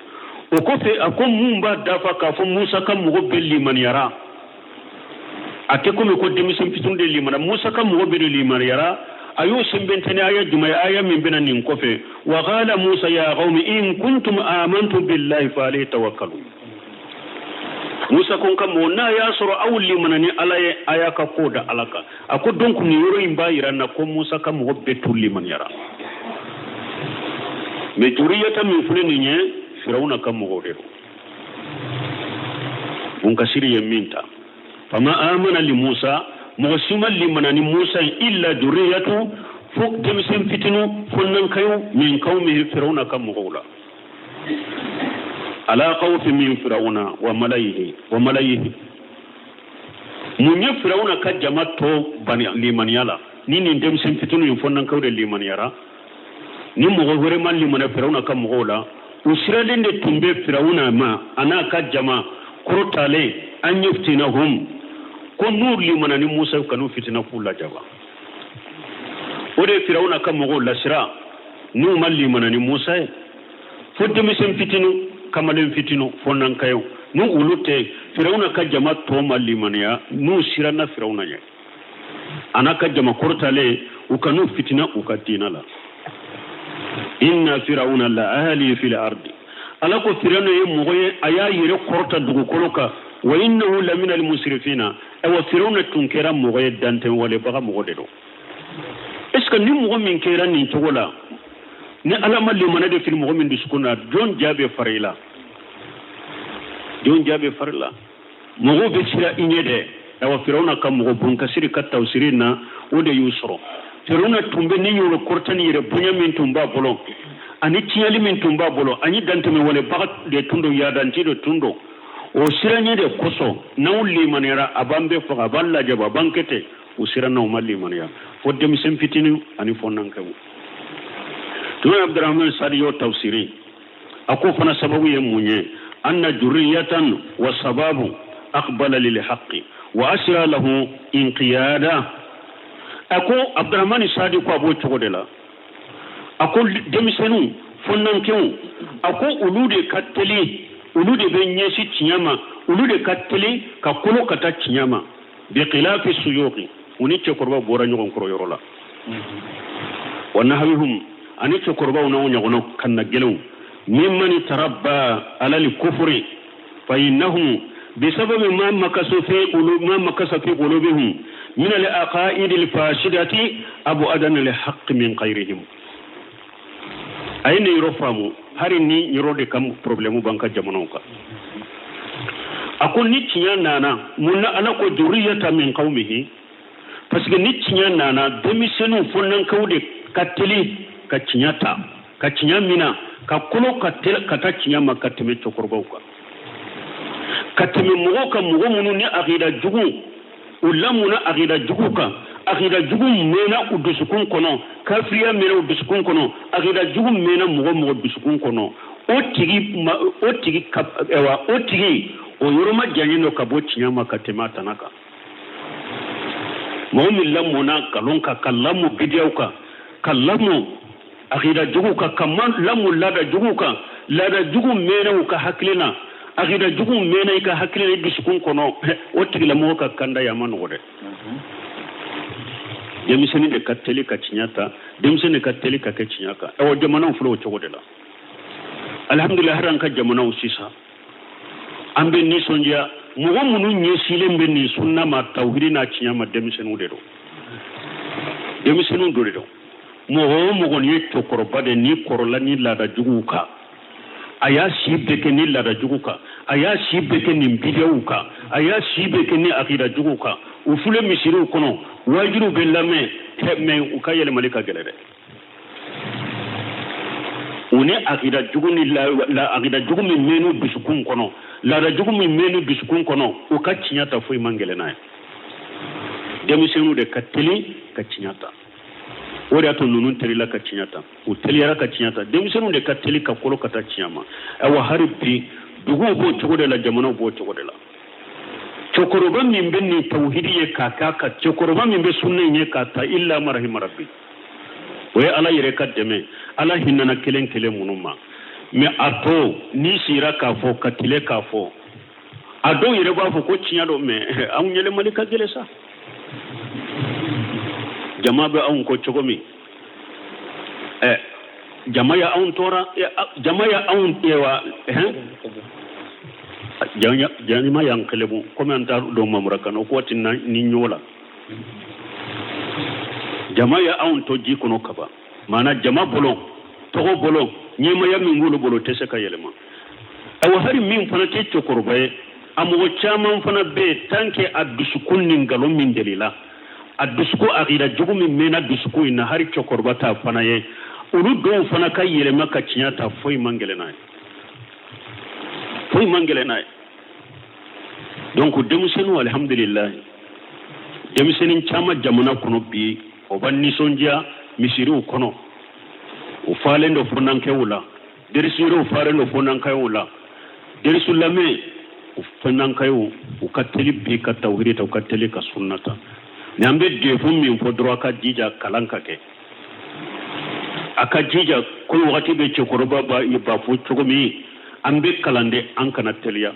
O kɔfɛ a ko mun b'a dafa k'a fɔ Musa ka mɔgɔ bɛɛ limaniyara, a tɛ komi ko denmisɛn fitinin de limana, Musa ka mɔgɔ bɛɛ de limaniyara. A y'o sɛmɛntiya ni aya jumɛn ye? Aya min bɛna nin kɔfɛ, wa qala Musa ya qawmi in kuntum amantum billahi fa alayhi tawakkalu. Musa ko n ka mɔgɔ, n'a y'a sɔrɔ aw limana ni Ala ye, a y'a ka ko da Ala kan. A ko donc nin yɔrɔ in b'a yira n na ko Musa ka mɔgɔ bɛɛ tun limaniyara, mais juriyata min filɛ nin ye, Firawuna ka mɔgɔw de don. Munkasiri ye min ta, fama amana li Musa, mɔgɔ si ma limana ni Musa ye, illa juriyatu, fo denmisɛn fitinu, fo nankayo, min kawmihi, Firawuna ka mɔgɔw la, ala khawfi min Firawuna wa malayihi wa malayihi. Mun ye Firawuna ka jama tɔ bani limaniya la ni nin denmisɛn fitinu ye, fo nankaw de limaniyara, ni mɔgɔ wɛrɛ ma limaniya Firawuna ka mɔgɔw la? U siralen de tun bɛ Firawuna ma a n'a ka jama kɔrɔtalen, an yaftinahum, ko n'u limana ni Musa kan'u fitina k'u lajaba. O de ye Firawuna ka mɔgɔw lasira n'u ma limana ni Musa ye, fo denmisɛn fitinu, kamalen fitinu, fo nankayo, n'u olu tɛ, Firawuna ka jama tɔ ma limaniya, n'u siranna Firawuna ɲɛ a n'a ka jama kɔrɔtalen, u kan'u fitina u ka diina la. Inna firawuna la ali fil ardi, Ala ko Firawuna ye mɔgɔ ye, a y'a yɛrɛ kɔrɔta dugukolo kan, wa innahu lamina almusrifina. Ayiwa, Firawuna tun kɛra mɔgɔ ye, dantɛmɛwalebaga mɔgɔ de don. Est ce que ni mɔgɔ min kɛra nin cogo la, ni Ala ma limana de fili mɔgɔ min dusukun na, jɔn ja bɛ fara i la? Jɔn ja bɛ fara i la? Mɔgɔw bɛ siran i ɲɛ dɛ. Ayiwa, Firawuna ka mɔgɔ, Bunkasiri ka tafsiri na, o de y'u sɔrɔ. Firawuna tun bɛ ni yɔrɔ kɔrɔta ni yɛrɛ bonya min tun b'a bolo, ani tiɲɛli min tun b'a bolo, ani dantɛmɛwalebaga de tun don, yadanci de tun don. O siranɲɛ de kosɔn, n'anw limaniyara, a b'an bɛɛ faga, a b'an lajaba, a b'an kɛ ten. U siranna, u ma limaniya, fo denmisɛn fitinin ani fo nankɛw. Tuma Abdurahman Sadi y'o tafsiri, a ko fana sababu ye mun ye? Anna juriyatan wa sababu aqbala lil haqqi wa asra lahu inqiyada. A ko Abdurahman Sadi ko a b'o cogo de la. A ko denmisɛnninw, fo nankɛw, a ko olu de ka teli, olu de bɛ ɲɛsin tiɲɛ ma, olu de ka teli ka kolo ka taa tiɲɛ ma, bi khilafi suyuqi, u ni cɛkɔrɔbaw bɔra ɲɔgɔn kɔrɔ yɔrɔ la, wa nahwihum, ani cɛkɔrɔbaw n'aw ɲɔgɔnnaw kanna gɛlɛnw, mimman tarabba ala li kufri fa innahum bisababi ma makasu fi qulub ma makasa fi qulubihim min al aqaid al fasidati abu adana li haqq min ghayrihim. A ye nin yɔrɔ faamu, hari ni yɔrɔ de ka problème b'an ka jamanaw kan. A ko ni tiɲɛ nana, mun na Ala ko juriyata min qawmihi? Parce que ni tiɲɛ nana, denmisɛnninw, fo nankaw de ka teli ka tiɲɛ ta, ka tiɲɛ mina, ka kolo ka ka taa tiɲɛ ma, ka tɛmɛ cɛkɔrɔbaw kan, ka tɛmɛ mɔgɔw kan, mɔgɔ minnu ni akida jugu u lamuna akida jugu kan, akida jugu mɛnna u dusukun kɔnɔ, kafiriya mɛnna u dusukun kɔnɔ, akida jugu mɛnna mɔgɔ mɔgɔ dusukun kɔnɔ, o tigi ma, o tigi ka, ayiwa, o tigi o yɔrɔ ma janyen don ka bɔ tiɲɛ ma ka tɛmɛ a tana kan. Mɔgɔ min lamɔna nkalon kan, ka lamɔ bidiyaw kan, ka lamɔ akida jugu kan, ka lamɔ laada jugu kan, laada jugu mɛnna u ka hakili na, akida jugu mɛnna i ka hakili na, i dusukun kɔnɔ, o tigilamɔgɔ ka kanda ya ma nɔgɔ dɛ. Denmisɛnnin de ka teli ka tiɲɛ ta, denmisɛnnin de ka teli ka kɛ tiɲɛ kan. Ayiwa, jamanaw filɛ o cogo de la. Alhamdulilah, hali an ka jamanaw sisan, an bɛ nisɔndiya, mɔgɔ minnu ɲɛsilen bɛ nin sunna ma, tawhidi n'a tiɲɛ ma, denmisɛnninw de don, denmisɛnninw dɔ de don. Mɔgɔ o mɔgɔ ni ye cɛkɔrɔba de, n'i kɔrɔla ni laada juguw kan, a y'a si bɛɛ kɛ ni laada jugu kan, a y'a si bɛɛ kɛ nin bidiyaw kan, a y'a si bɛɛ kɛ ni akida juguw kan, u filɛ misiriw kɔnɔ, wajibiw bɛ lamɛn, mais u ka yɛlɛmali ka gɛlɛn dɛ. U ni akida jugu ni la akida jugu min mɛn'u dusukun kɔnɔ, laada jugu min mɛn'u dusukun kɔnɔ, u ka tiɲɛ ta foyi man gɛlɛn n'a ye. Denmisɛnninw de ka teli ka tiɲɛ ta, o de y'a to ninnu telila ka tiɲɛ ta, u teliyara ka tiɲɛ ta. Denmisɛnninw de ka teli ka kolo ka taa tiɲɛ ma. Ayiwa, hali bi duguw b'o cogo de la, jamanaw b'o cogo de la. Cɛkɔrɔba min bɛ nin tawhidi ye k'a k'a kan, cɛkɔrɔba min bɛ sunna in ye k'a ta, illa marahima rabbi, o ye Ala yɛrɛ ka dɛmɛ. Ala hinɛna kelen kelen minnu ma. Mais a to n'i sira k'a fɔ ka tile k'a fɔ, a dɔw yɛrɛ b'a fɔ ko tiɲɛ don, mais anw yɛlɛmali ka gɛlɛn sa. Jama bɛ anw kɔ cogo min, jama ya anw tɔɔra, jama ya anw wa jama y'an kɛlɛbu komi an t'a dɔn mamura kan o ko waati ni ɲɔ la. Jama ya anw to ji kɔnɔ kaban, maana jama bolo, tɔgɔ bolo, ɲɛmaya min b'olu bolo tɛ se ka yɛlɛma. Awa hali min fana tɛ cɛkɔrɔba ye, a mɔgɔ caman fana bɛ yen, tant que a dusukun ni nkalon min delila a dusukun, akida jugu min mɛnna dusukun in na, hali cɛkɔrɔba t'a fana ye, olu dɔw fana ka yɛlɛma ka tiɲɛ ta, foyi man gɛlɛn n'a ye, foyi man gɛlɛn n'a ye. Donc denmisɛnninw, alihamudulilayi, denmisɛnnin caman jamana kɔnɔ bi, o b'a nisɔndiya misiriw kɔnɔ, o falen don fɔnankɛw la, derisiyɔrɔw falen don fɔnankɛw la, derisu lamɛn o fɔnankɛw, u ka teli bi ka tawhidi ta, u ka teli ka sunna ta. Ni an bɛ defun min fɔ dɔrɔn, a ka jija kalan ka kɛ, a ka jija ko wagati bɛ cɛkɔrɔba b'a fɔ cogo min, an bɛ kalan de, an kana teliya,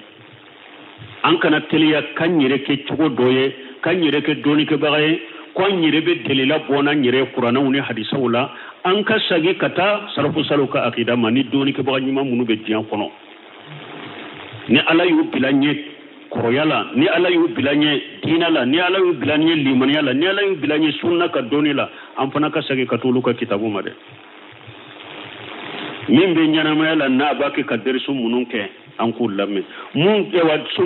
an kana teliya k'an yɛrɛ kɛ cogo dɔ ye, k'an yɛrɛ kɛ dɔnnikɛbaga ye, ko an yɛrɛ bɛ delila bɔ n'an yɛrɛ kuranɛw ni hadisaw la. An ka sagi ka taa sarafu saliw ka akida ma ni dɔnnikɛbaga ɲuman minnu bɛ diɲɛ kɔnɔ, ni Ala y'u bila ɲɛ kɔrɔya la, ni Ala y'u bila ɲɛ diinɛ la, ni Ala y'u bila ɲɛ limaniya la, ni Ala y'u bila ɲɛ sunna ka dɔnni la, an fana ka sagi ka t'olu ka kitabu ma dɛ. Min bɛ ɲɛnamaya la n'a b'a kɛ ka derisu minnu kɛ, an k'u lamɛn. Mun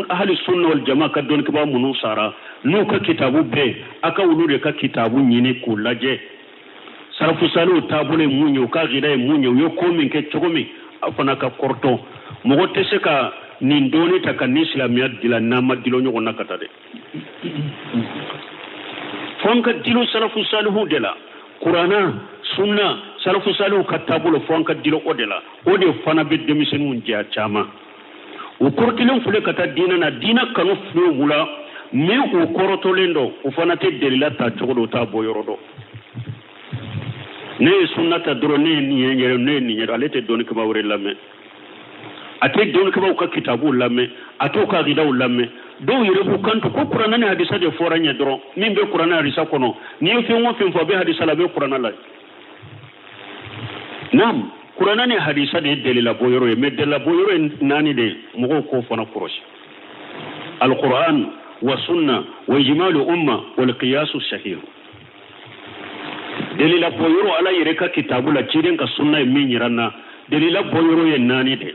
ahali sunna wal jama ka dɔnnikɛbaga minnu sara n'u ka kitabu bɛɛ, a ka olu de ka kitabu ɲini k'u lajɛ. Sarafu saliw taabolo ye mun ye, u ka akida ye mun ye, u ye ko min kɛ cogo min, aw fana ka kɔrɔtɔ. Mɔgɔ tɛ se ka nin dɔɔni ta ka nin silamɛya dilan n'an ma dilo ɲɔgɔn na ka taa dɛ. Fo an ka dilo sarafu salihu de la, kuranna, sunna, sarafu salihu ka taabolo, fo an ka dilo o de la. O de fana bɛ denmisɛnninw jɛ caman. U kɔrɔtɔlen filɛ ka taa diinɛ na, diinɛ kanu filɛ u la, mais u kɔrɔtɔlen don, u fana tɛ delila ta cogo dɔ, u t'a bɔ yɔrɔ dɔn. Ne ye sunna ta dɔrɔn, ne ye nin ye yɛrɛ, ne ye nin yɛrɛ, ale tɛ dɔnnikɛbaa wɛrɛ lamɛn, a tɛ dɔnnikɛbaaw ka kitabuw lamɛn, a t'u ka akidaw lamɛn. Dɔw yɛrɛ b'u kanto ko kuranɛ ni hadisa de fɔra ɲɛ dɔrɔn, min bɛ kuranɛ hadisa kɔnɔ, n'i ye fɛn o fɛn fɔ, a bɛ hadisa la, a bɛ kuranɛ la. Naam, kuranɛ ni hadisa de ye delila bɔ yɔrɔ ye, mais delila bɔ yɔrɔ ye naani de ye, mɔgɔw k'o fana kɔlɔsi. Alquran wa sunna wa ijmalu umma wal qiyasu sahih. Delila bɔ yɔrɔ Ala yɛrɛ ka kitabu la, ciden ka sunna ye min yira n na, delila bɔ yɔrɔ ye naani de.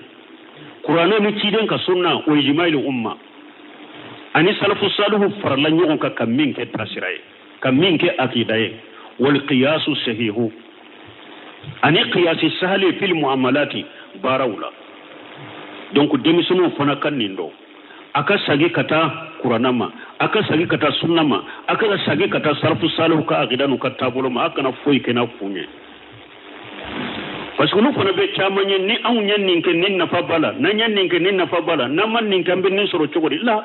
Kuranɛ ni ciden ka sunna wa ijmalu umma ani salafu salihu farala ɲɔgɔn kan ka min kɛ taasira ye, ka min kɛ akida ye, wal qiyasu sahihu ani qiyasi sahali fil muamalati baaraw la. Donc denmisɛnninw fana ka nin dɔn, a ka sagi ka taa kuranna ma, a ka sagi ka taa sunna ma, a ka sagi ka taa salafu salihu ka akida n'u ka taabolo ma, a kana foyi kɛ n'a kun ye. Parce que olu fana bɛ caman ye, ni anw ye nin kɛ ni nafa b'a la, n'an ye nin kɛ ni nafa b'a la, n'an ma nin kɛ an bɛ nin sɔrɔ cogo di la.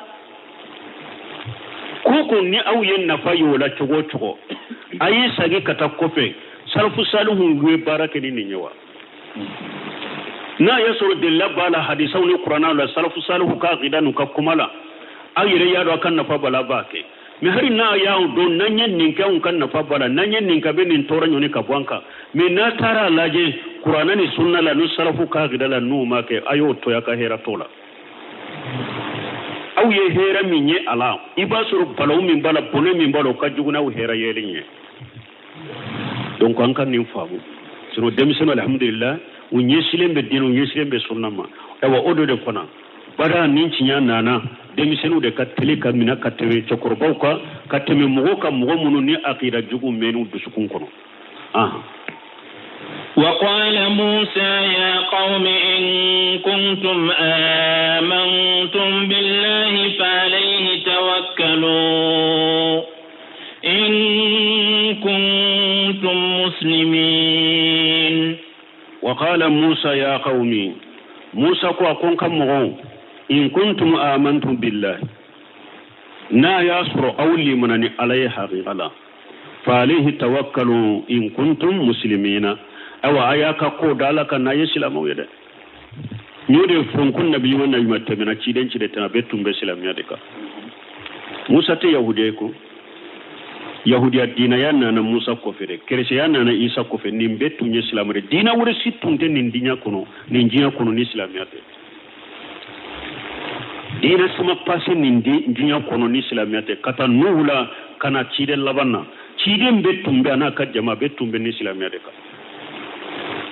Ko ni aw ye nafa ye o la cogo o cogo, a ye sagi ka taa kɔfɛ, salafu salihu ye baara kɛ ni nin ye wa? N'a y'a sɔrɔ delila b'a la hadisaw ni kurannaw la, salafu salihu ka akida n'u ka kuma la, aw yɛrɛ y'a dɔn a ka nafa b'a la, a b'a kɛ. Mais hali n'a y'a dɔn n'an ye nin kɛ anw ka nafa b'a la, n'an ye nin kɛ a bɛ nin tɔɔrɔ ɲɔni ka bɔ an kan, mais n'a taara a lajɛ kuranna ni sunna la ni salafu ka akida la n'u ma kɛ, a y'o to a ka hɛrɛ t'o la. Aw ye hɛrɛ min ye a la, i b'a sɔrɔ balawu min b'a la, bɔnɛ min b'a la, o ka jugu n'aw hɛrɛ yelen ye. Donc an ka nin faamu. Sinon denmisɛnninw alhamdulillah, u ɲɛsilen bɛ diinɛ, u ɲɛsilen bɛ sunna ma. Ayiwa o dɔ de fana bada ni tiɲɛ nana, denmisɛnninw de ka teli ka minɛ ka tɛmɛ cɛkɔrɔbaw kan, ka tɛmɛ mɔgɔw kan, mɔgɔ minnu ni akida jugu mɛn'u dusukun kɔnɔ. وقال موسى يا قوم إن كنتم آمنتم بالله فعليه توكلوا إن كنتم مسلمين. وقال موسى يا قوم، موسى كو أكون كم إن كنتم آمنتم بالله نا يسر أولي منني عليه حقيقة فعليه توكلوا إن كنتم مسلمين. أو آياك قود لك نا يسلم ويدا N y'o de fɔ n ko nabi ɲuman nabi ɲuman tɛmɛna, ciden ciden tɛmɛna, a bɛɛ tun bɛ silamɛya de kan. Musa tɛ yahudiya ye ko yahudiya diinaya nana Musa kɔfɛ de, kerecɛnya nana Isa kɔfɛ. Nin bɛɛ tun ye silamɛ de. Diina wɛrɛ si tun tɛ nin diɲɛ kɔnɔ, nin diɲɛ kɔnɔ ni silamɛya tɛ. Diinɛ si ma pase nin diɲɛ kɔnɔ ni silamɛya tɛ, ka taa Nuhu la ka na ciden laban na. Ciden bɛɛ tun bɛ a n'a ka jama bɛɛ tun bɛ ni silamɛya de kan.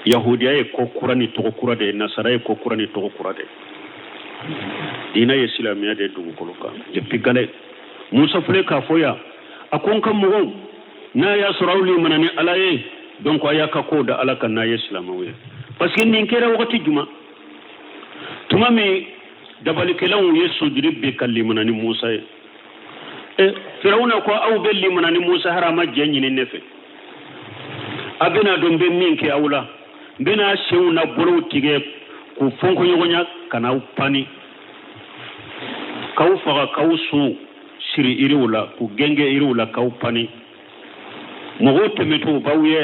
Yahudiya ye ko kura ni tɔgɔ kura de ye, nasara ye ko kura ni tɔgɔ kura de ye. Diinɛ ye silamɛya de ye dugukolo kan depuis gale. Musa filɛ k'a fɔ yan, a ko n ka mɔgɔw, n'a y'a sɔrɔ aw limana ni Ala ye, donc a y'a ka kow da Ala kan n'a ye silamɛw ye. Parce que nin kɛra wagati jumɛn? Tuma min dabalikɛlaw ye sojiri bin ka limana ni Musa ye. E, Firawuna ko aw bɛ limana ni Musa hari a ma jɛ ɲini ne fɛ. A bɛna dɔn n bɛ min kɛ aw la. N bɛna senw n'a bolow tigɛ k'u fɔnkɔ ɲɔgɔn ɲa ka n'aw pani, k'aw faga, k'aw su siri yiriw la, k'u gɛngɛ yiriw la, k'aw pani. Mɔgɔw tɛmɛtɔ u b'aw ye,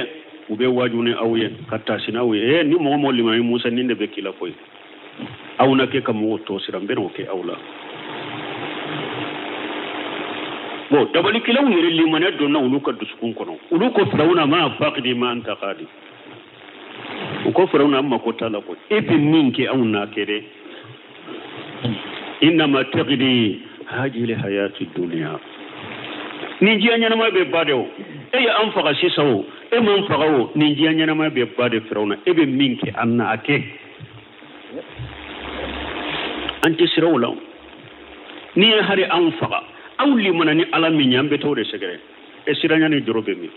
u bɛ waaju ni aw ye, ka taasi n'aw ye. Ni mɔgɔ mɔgɔ limana ni Musa, nin de bɛ k'i la koyi. Aw na kɛ ka mɔgɔw tɔ sira, n bɛna o kɛ aw la. Bon, dabalikɛlaw yɛrɛ limaniya donna olu ka dusukun kɔnɔ. Olu ko Firawuna ma faqdi ma anta qadi. U ko Firawuna, an mako t'a la koyi, e bɛ min kɛ anw n'a kɛ dɛ. Innama taqdi hajili hayati dunya. Nin diɲɛ ɲɛnamaya bɛ ban de o. E ye an faga sisan o, e m'an faga o, nin diɲɛ ɲɛnamaya bɛ ban de Firawuna. E bɛ min kɛ an na a kɛ. An tɛ siran o la. N'i ye hari anw faga, aw limana ni Ala min ye, an bɛ t'o de sɛgɛrɛ. E siranya ni jɔrɔ bɛ min?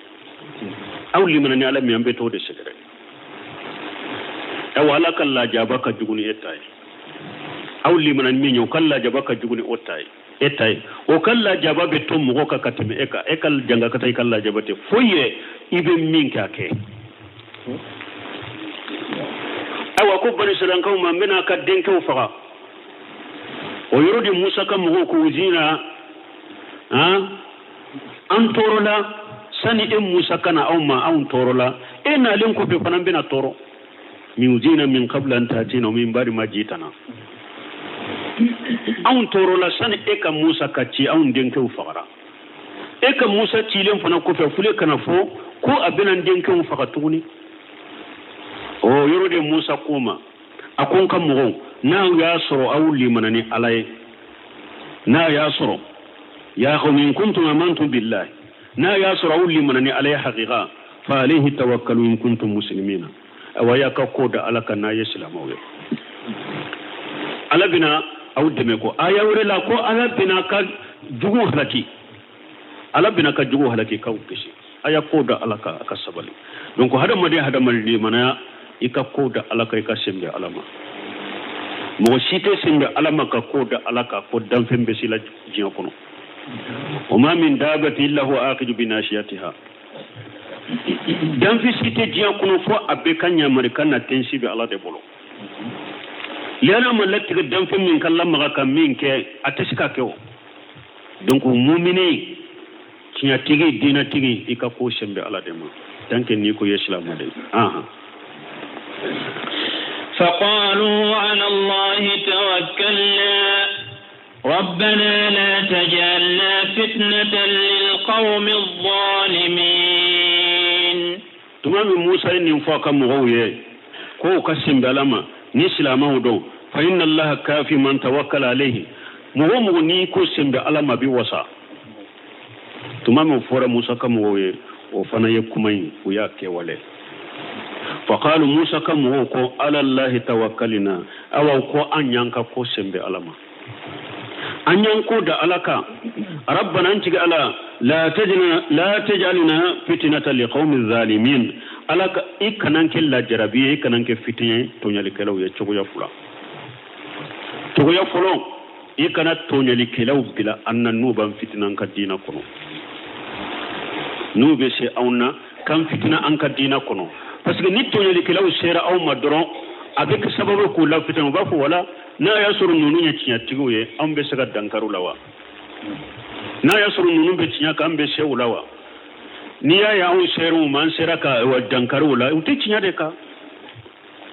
Aw limana ni Ala min ye, an bɛ t'o de sɛgɛrɛ. Awa, Ala ka lajaba ka jugu ni e ta ye. Aw limana ni min ye, o ka lajaba ka jugu ni o ta ye, e ta ye. O ka lajaba bɛ to mɔgɔ kan ka tɛmɛ e kan. E ka janga ka taa i ka lajaba tɛ foyi ye, i bɛ min kɛ a kɛ. Awa, ko banisiraikaw ma, n bɛna a ka denkɛw faga. O yɔrɔ de Musa ka mɔgɔw ko uzina, han, an tɔɔrɔla sani e Musa ka na anw ma, anw tɔɔrɔla, e nalen kɔfɛ fana n bɛna tɔɔrɔ. Min uzina min qabla an tatina min ba'di ma jitana. Anw tɔɔrɔla sani e ka Musa ka ci, anw denkɛw fagara. E ka Musa cilen fana kɔfɛ, fule kana fɔ ko a bɛna n denkɛw faga tuguni. O yɔrɔ de Musa ko ma, a ko n ka mɔgɔw, n'aw y'a sɔrɔ aw limana ni Ala ye, n'a y'a sɔrɔ ya qawmi in kuntum amantum billahi, n'a y'a sɔrɔ aw limana ni Ala ye hakika, fa alayhi tawakkalu in kuntum muslimina. Awa, y'a ka ko da Ala kan n'a ye silamɛw ye. Ala bɛna aw dɛmɛ. Ko aya wɛrɛ la ko Ala bɛna ka jugu halaki, Ala bɛna ka jugu halaki k'aw kisi. A y'a ko da Ala kan, a ka sabali. Donc hadamaden hadamaden limanaya, i ka ko da Ala kan, i ka senbɛ Ala ma. Mɔgɔ si tɛ senbɛ Ala ma ka ko da Ala kan ko danfɛn bɛ si la diɲɛ kɔnɔ. Wa ma min dabati illa huwa akidu bi nasiyatiha. Danfɛn si tɛ diɲɛ kɔnɔ fo a bɛɛ ka ɲamarikan na tensi bɛ Ala de bolo. Liyana ma latigɛ danfɛn min ka lamaga ka min kɛ, a tɛ se ka kɛ o. Donc mumini tiɲɛtigi, diinɛtigi, i ka ko sen bɛ Ala de ma tant que n'i ko i ye silamɛ de ye. Ahan. فقالوا على الله توكلنا ربنا لا تجعلنا فتنة للقوم الظالمين. Tuma min Musa ye nin fɔ a ka mɔgɔw ye ko u ka sen bɛ Ala ma ni silamɛw don, fa inna Allaha kafi man tawakkala alayhi. Mɔgɔ o mɔgɔ n'i ko sen bɛ Ala ma, bi wasa. Tuma min fɔra Musa ka mɔgɔw ye, o fana ye kuma in, u y'a kɛwale. Faqalu, Musa ka mɔgɔw ko ala Allahi tawakkalina. Awa, ko an y'an ka ko sen bɛ Ala ma, an y'an ko da Ala kan. Rabbana, an tigi Ala, la tajna la tajalna fitnata liqawmi zalimin. Ala ka i kana kɛ lajarabi ye, i kana kɛ fitinɛ ye tɔɲɔlikɛlaw ye. Cogoya fila. Cogoya fɔlɔ, i kana tɔɲɔlikɛlaw bila an na n'u b'an fitina an ka diinɛ kɔnɔ, n'u bɛ se anw na k'an fitina an ka diinɛ kɔnɔ. Parce que ni tɔɲɔlikɛlaw sera aw ma dɔrɔn, a bɛ kɛ sababu k'u la fitina. U b'a fɔ wala n'a y'a sɔrɔ ninnu ye tiɲɛtigiw ye, anw bɛ se ka dankari u la wa? N'a y'a sɔrɔ ninnu bɛ tiɲɛ kan, an bɛ se u la wa? N'i y'a ye anw sera u ma, an sera ka dankari u la, u tɛ tiɲɛ de kan.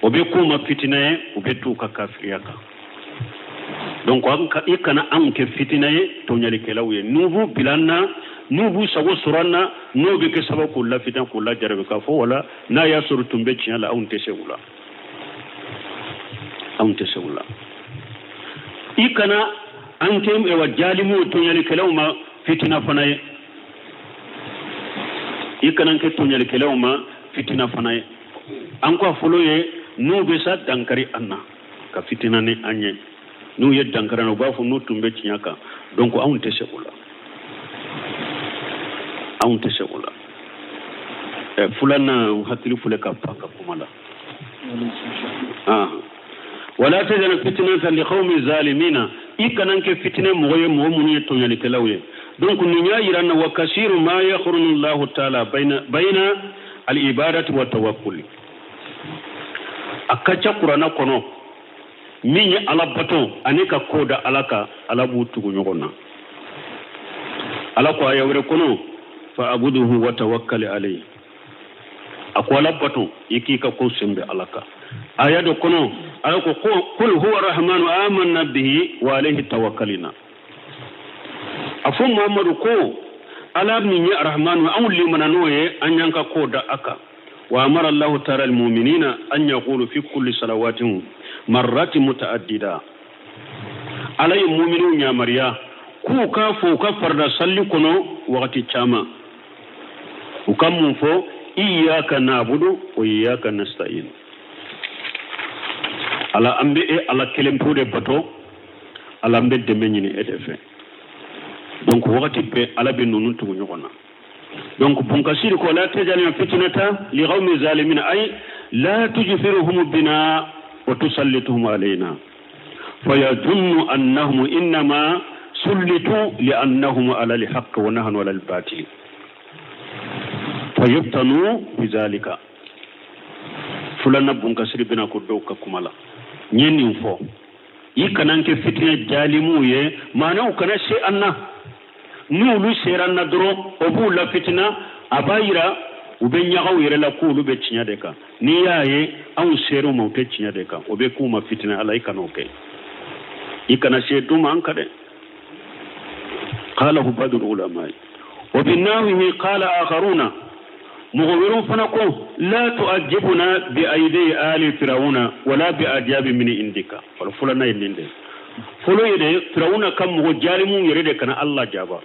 O bɛ k'u ma fitina ye, u bɛ t'u ka kafiriya kan. Donc i kana anw kɛ fitina ye tɔɲalikɛlaw ye, n'u b'u bila an na, n'u b'u sago sɔrɔ an na, n'o bɛ kɛ sababu k'u lafitina, k'u lajarabi, k'a fɔ wala n'a y'a sɔrɔ tun bɛ tiɲɛ la, anw tɛ se u la, anw tɛ se u la. I kana an kɛ wa jalimuw tɔɲalikɛlaw ma fitina fana ye, i kana an kɛ tɔɲalikɛlaw ma fitina fana ye. An ko a fɔlɔ ye n'u bɛ sa dankari an na ka fitina ni an ye, n'u ye dankari an na, u b'a fɔ n'u tun bɛ tiɲɛ kan. Donc anw tɛ se o la, anw tɛ se o la. Filanan hakili filɛ ka pan ka kuma la. Wala tajal fitnata liqawmi zalimina, i kana kɛ fitinɛ mɔgɔ ye, mɔgɔ minnu ye tɔɲalikɛlaw ye. Donc nin y'a yira na wa kasiru ma yakhrunu Allahu taala bayna al-ibadati wa tawakkuli. A ka ca kuranna kɔnɔ min ye ala bato ani ka ko da ala kan, ala b'u tugu ɲɔgɔn na. Ala ko aya wɛrɛ kɔnɔ fa abuduhu wa tawakkali alayhi, a ko ala bato i k'i ka ko sen bɛ ala kan. Aya dɔ kɔnɔ ala ko kul huwa rahmanu amanna bihi wa alayhi tawakkalina, a fɔ Muhammadu ko ala min ye arahmanu, anw limana n'o ye, an y'an ka ko da a kan. Wa amara Allahu taala almu'minina an yaqulu fi kulli salawatihim marrati mutaaddida, ala ye mu'miniw yamaruya k'u k'a fɔ u ka farida salli kɔnɔ wagati caman, u ka mun fɔ? Iyyaka na'budu wa iyyaka nasta'in. Ala an bɛ e ala kelen pewu de bato, ala an bɛ dɛmɛ ɲini e de fɛ. Donc wagati bɛɛ ala bɛ ninnu tugu ɲɔgɔn na. Donc bunkasiri ko la tajalna fitnata liqawmi zalimina, ay la tujfiruhum bina wa tusallituhum alayna fayadhunnu annahum innama sullitu li'annahum ala al-haqq wa nahnu ala al-batil fayaftanu bizalika. Fulana bunkasiri bɛna ko dɔw ka kuma la, n ye nin fɔ, i kana kɛ fitinɛ jalimuw ye, maanaw kana se an na. N'olu sera an na dɔrɔn o b'u la fitina, a b'a yira u bɛ ɲagaw yɛrɛ la k'olu bɛ tiɲɛ de kan. N'i y'a ye anw ser'u ma, u tɛ tiɲɛ de kan, o bɛ k'u ma fitina. Ala i kana o kɛ, i kana se du ma an ka dɛ. Qalahu ba'dul ulama wa binahwihi qala akharuna, mɔgɔ wɛrɛw fana ko la tu'ajibuna bi aidi ali firawuna wala bi ajabi min indika. Wala fulana ye nin de fɔlɔ ye de, firawuna ka mɔgɔ jalimu yɛrɛ de kana Allah jaba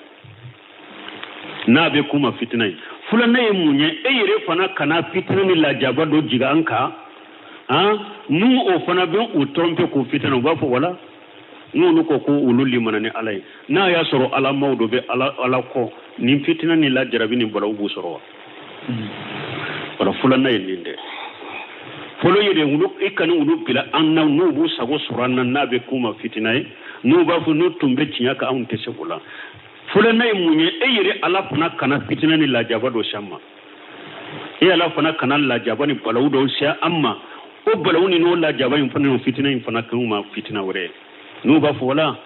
n'a bɛ k'u ma fitina ye. Filanan ye mun ye? E yɛrɛ fana kana fitina ni lajaba dɔ jigin an kan, n'u o fana bɛ u tromper k'u fitina, u b'a fɔ wala n'olu ko ko olu limana ni ala ye, n'a y'a sɔrɔ ala maaw dɔ bɛ ala kɔ, nin fitina ni lajarabi ni balawu b'u sɔrɔ wa? Wala filanan ye nin de fɔlɔ ye de, olu i kana olu bila an na, n'u b'u sago sɔrɔ an na, n'a bɛ k'u ma fitina ye, n'u b'a fɔ n'u tun bɛ tiɲɛ kan anw tɛ se o la. Filanan ye mun ye? E yɛrɛ ala fana kana fitina ni lajaba dɔ se an ma, e ala fana kana lajaba ni balawu dɔ se an ma, o balawu ni n'o lajaba in fana n'o fitina in fana k'u ma fitina wɛrɛ ye. N'u b'a fɔ wala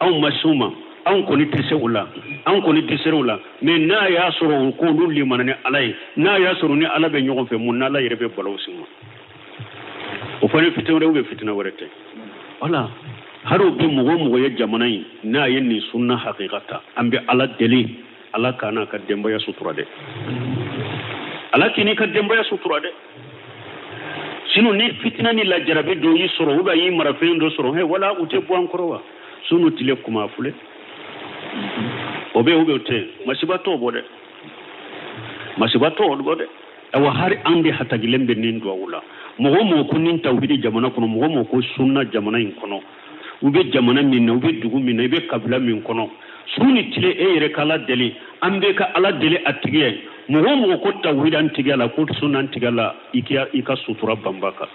anw ma s'u ma, anw kɔni tɛ se o la, anw kɔni dɛsɛra o la, mais n'a y'a sɔrɔ u k'olu limana ni ala ye, n'a y'a sɔrɔ ni ala bɛ ɲɔgɔn fɛ, mun n'ala yɛrɛ bɛ balawu s'u ma? O fana fitina wɛrɛ ou bien fitina wɛrɛ tɛ. Wala hali bi mɔgɔ o mɔgɔ ye jamana in n'a ye nin sunna hakika ta, an bɛ ala deli ala k'a n'a ka denbaya sutura dɛ, ala k'i n'i ka denbaya sutura dɛ. Sinon ni fitina ni lajarabi dɔ y'i sɔrɔ ou bien y'i marafɛn dɔ sɔrɔ, he wala u tɛ bɔ an kɔrɔ wa? Su ni tile kuma filɛ, o bɛ ou bien o tɛ, masiba t'o bɔ dɛ, masiba t'o bɔ dɛ. Awa hari an de hatagilen bɛ nin duwawu la. Mɔgɔ o mɔgɔ ko nin tawhidi jamana kɔnɔ, mɔgɔ o mɔgɔ ko sunna jamana in kɔnɔ, u bɛ jamana min na, u bɛ dugu min na, i bɛ kabila min kɔnɔ, su ni tile e yɛrɛ ka ala deli, an bɛ ka ala deli a tigi ye. Mɔgɔ o mɔgɔ ko tawhidi an tigi la, ko sunna an tigi la, i ka sutura banba kan.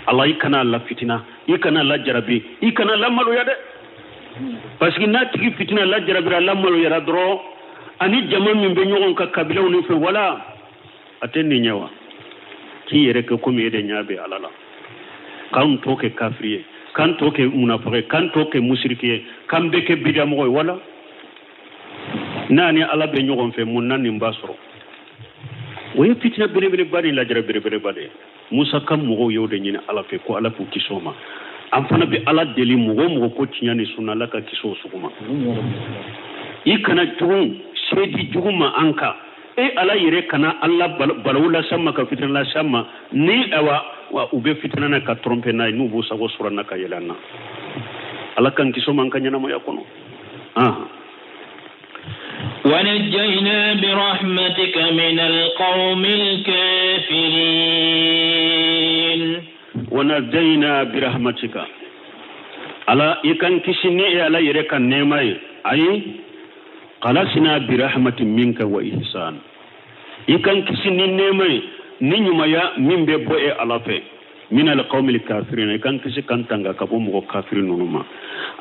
Ala i kana la fitina, i kana la jarabi, i kana la maloya dɛ, parce que n'a tigi fitina la jarabira la maloyara dɔrɔn, ani jama min bɛ ɲɔgɔn kan kabilaw ni fɛ, wala a tɛ nin ɲɛ wa? K'i yɛrɛ kɛ komi e de ɲɛ bɛ ala la, k'an tɔ kɛ kafiri ye, k'an tɔ kɛ munafiki ye, k'an tɔ kɛ musiriki ye, k'an bɛɛ kɛ bidamɔgɔ ye, wala n'a ni ala bɛ ɲɔgɔn fɛ, mun na nin b'a sɔrɔ? O ye fitina belebeleba ni lajara belebeleba de ye. Musa ka mɔgɔw y'o de ɲini Ala fɛ ko Ala k'u kisi o ma. An fana bɛ Ala deli mɔgɔ o mɔgɔ ko tiɲɛ ni sunna, Ala ka kisi o sugu ma. I kana jugu se di jugu ma an kan. E Ala yɛrɛ kana ala balawu las'an ma, ka fitina las'an ma, ni awa u bɛ fitina na ka tromper n'a ye, n'u b'u sago sɔrɔ an na ka yɛlɛ an na. Ala k'an kisi o ma an ka ɲɛnamaya kɔnɔ. ونجينا برحمتك من القوم الكافرين. ونجينا برحمتك ala i k'an kisi ni e Ala yɛrɛ ka nɛɛma ye. Ayi, خلصنا برحمة منك وإحسان, i k'an kisi ni nɛɛma ye ni ɲumanya min bɛ bɔ e Ala fɛ. من القوم الكافرين, i k'an kisi k'an tanga ka bɔ mɔgɔ kafiri ninnu ma.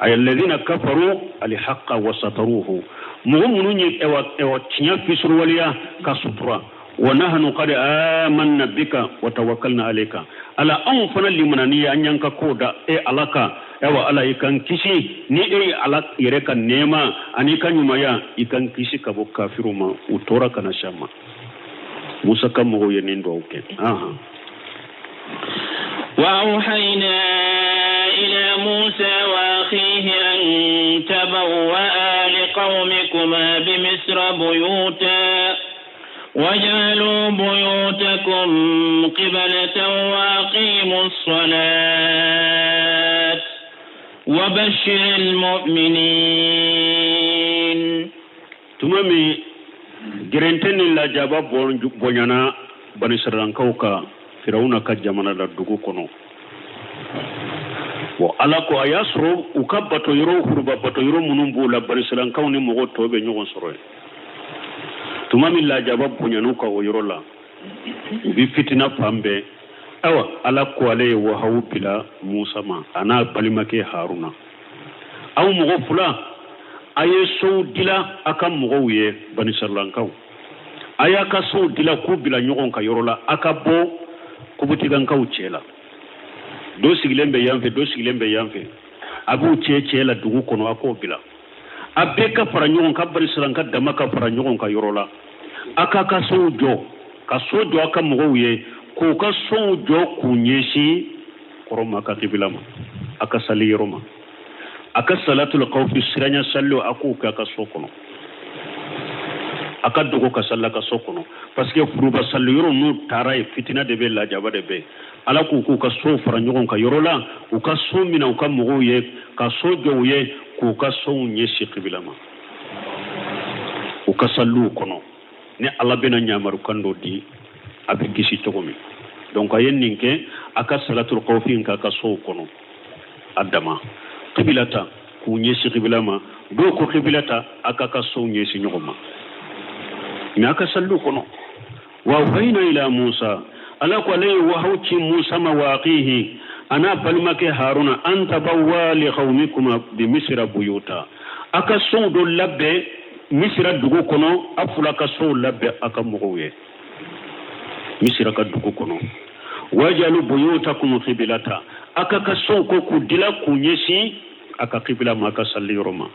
أي الذين كفروا الحق وستروه, mɔgɔ minnu ye ɛwà tiɲɛ fisuruwaleya ka sutura. ونحن قد آمنا بك وتوكلنا عليك, Ala anw fana limanani ye, an y'an ka ko da e Ala kan. Ayiwa Ala, i k'an kisi ni e ye Ala yɛrɛ ka nɛɛma ani ka ɲumanya, i k'an kisi ka bɔ kafiriw ma, u tora kana si ma. Musa ka mɔgɔw ye nin duwawu kɛ. وأوحينا إلى موسى وأخيه أن تبوأ لقومكما بمصر بيوتا واجعلوا بيوتكم قبلة وأقيموا الصلاة وبشر المؤمنين. Tuma min gɛrɛntɛ ni lajaba bonyana banisiralankaw ka Firawuna ka jamana la dugu kɔnɔ, bon, Ala ko a y'a sɔrɔ u ka bato yɔrɔ, huruba bato yɔrɔ minnu b'u la, banisiralankaw ni mɔgɔ tɔw bɛ ɲɔgɔn sɔrɔ yen. Tuma min lajaba bonyan'u ka o yɔrɔ la, u bɛ fitina fan bɛɛ. Ayiwa Ala ko ale ye wahawu bila Musa ma a n'a balimakɛ Haruna: aw mɔgɔ fila, a ye sow dila a ka mɔgɔw ye, banisiralankaw, a y'a ka sow dila k'u bila ɲɔgɔn ka yɔrɔ la, a ka bɔ kobutikankaw cɛ la. Dɔ sigilen bɛ yan fɛ, dɔ sigilen bɛ yan fɛ, a b'u cɛ cɛ la dugu kɔnɔ, a k'o bila. A bɛɛ ka fara ɲɔgɔn kan, banisiralanka dama ka fara ɲɔgɔn kan yɔrɔ la. A k'a ka sow jɔ, ka so jɔ a ka mɔgɔw ye, k'u ka sow jɔ k'u ɲɛsin kɔrɔ ma, ka kibila ma, a ka sali yɔrɔ ma, a ka salatul kawfi siranya saliw, a k'o kɛ a ka so kɔnɔ, a ka dogo ka sali a ka so kɔnɔ, parce que furuba sali yɔrɔ n'u taara yen, fitina de bɛ, lajaba de bɛ. Ala k'u k'u ka sow fara ɲɔgɔn kan yɔrɔ la, u ka so minɛ u ka mɔgɔw ye, ka so jɔ u ye, k'u ka sow ɲɛsin kibila ma, u ka saliw kɔnɔ. Ni Ala bɛna ɲamarukan dɔ di, a bɛ kisi cogo min. Donc a ye nin kɛ, a ka salatul kawfi k'a ka sow kɔnɔ, a dama kibila ta k'u ɲɛsin kibila ma. Dɔw ko kibila ta, a ka sow ɲɛsin ɲɔgɔn ma, mais a ka saliw kɔnɔ. وأوحينا إلى موسى, Ala ko ale ye wahawu ci Musa ma, وأخيه, a n'a balimakɛ Haruna, أن تبوأ لقومكما بمصر بيوتا, a ka sow dɔ labɛn Misira dugu kɔnɔ, a fila ka sow labɛn a ka mɔgɔw ye Misira ka dugu kɔnɔ. واجعلوا بيوتكم قبلة, a ka sow ko k'u dila k'u ɲɛsin a ka kibila ma, a ka sali yɔrɔ ma.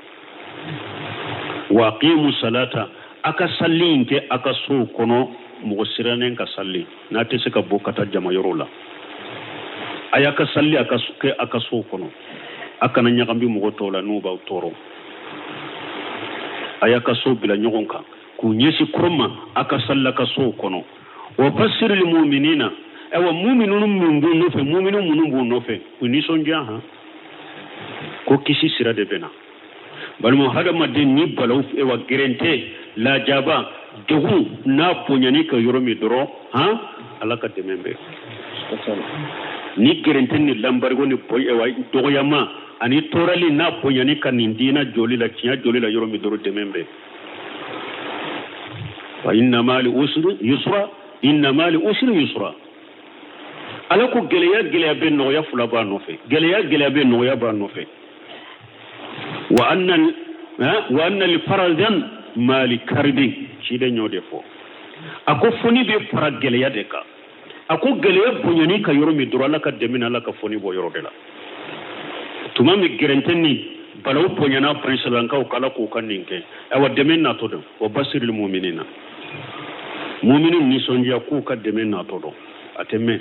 وأقيموا الصلاة, a ka sali in kɛ a ka sow kɔnɔ, mɔgɔ sirannen ka sali n'a tɛ se ka bɔ ka taa jama yɔrɔ la, a y'a ka sali a ka kɛ a ka sow kɔnɔ, a kana ɲagami mɔgɔ tɔw la n'u b'aw tɔɔrɔ. A y'a ka sow bila ɲɔgɔn kan k'u ɲɛsin kɔrɔ ma, a ka sali a ka sow kɔnɔ. وبشر المؤمنين, ayiwa muminu minnu b'u nɔfɛ, muminu minnu b'u nɔfɛ, u nisɔndiya han ko kisi sira de bɛ na. Balima, hadamaden ni balaw, ewa gɛrɛntɛ, lajaba, degun n'a bonyani ka yɔrɔ min dɔrɔn han, Ala ka dɛmɛ bɛ. Ni gɛrɛntɛ ni lanbarigo ni ewa dɔgɔyama ani tɔɔrɔli n'a bonyani ka nin diina jɔli la, tiɲɛ jɔli la yɔrɔ min dɔrɔn, dɛmɛ bɛ. فإن مع العسر يسرا، إن مع العسر يسرا. Ala ko gɛlɛya gɛlɛya bɛ, nɔgɔya fila b'a nɔfɛ. Gɛlɛya gɛlɛya bɛ, nɔgɔya b'a nɔfɛ. وأن الفرج مع الكرب, ciden y'o de fɔ. A ko foni bɛ fara gɛlɛya de kan. A ko gɛlɛya bonyani ka yɔrɔ min dɔrɔn, Ala ka dɛmɛ, Ala ka foni bɔ yɔrɔ de la. Tuma min gɛrɛntɛ ni balawu bonyana banisiralankaw, k'Ala k'u ka nin kɛ, ayiwa dɛmɛ natɔ don. وبشر المؤمنين. Muminu nisɔndiya k'u ka dɛmɛ natɔ dɔn a tɛ mɛn.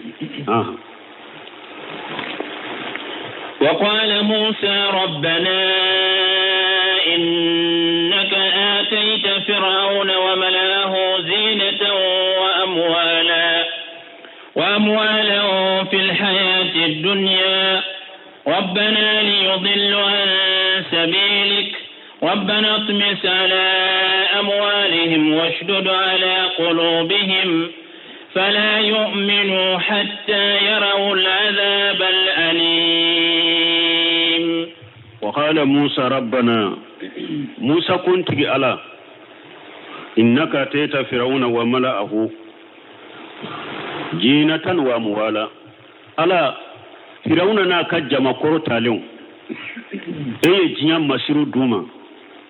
وقال موسى ربنا إنك آتيت فرعون وملأه زينة وأموالا في الحياة الدنيا ربنا ليضلوا عن سبيلك ربنا اطمس على أموالهم واشدد على قلوبهم فلا يؤمنوا حتى يروا العذاب الأليم. وقال موسى ربنا موسى كنت على إنك أتيت فرعون وملأه زينة وأموالا ala firawuna n'a ka jama kɔrɔ talenw e ye diɲɛ masiru d'u ma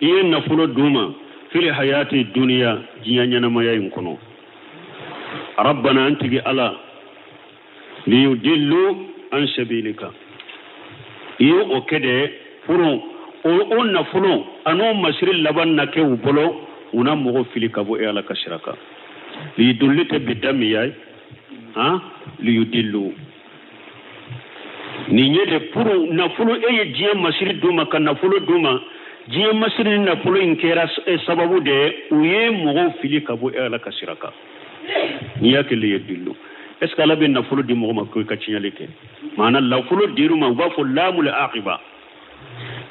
i ye nafolo d'u ma fil hayati duniya diɲɛ ɲɛnamaya in kɔnɔ rabbana an tigi ala liyudillu an sabilika i ye o kɛ de furu o nafolo an'o masiri laban na kɛ u bolo u na mɔgɔ fili ka bɔ e ala ka sira kan liyudillu tɛ bi damiya ye han liyudillu nin ye de puru nafolo e ye diɲɛ masiri d'u ma ka nafolo d'u ma diɲɛ masiri ni nafolo in kɛra sababu de ye u ye mɔgɔw fili ka bɔ e ala ka sira kan n'i y'a kɛ liyudillu est ce que ala bɛ nafolo di mɔgɔ ma ko i ka tiɲɛli kɛ maana nafolo dir'u ma u b'a fɔ lamul aqiba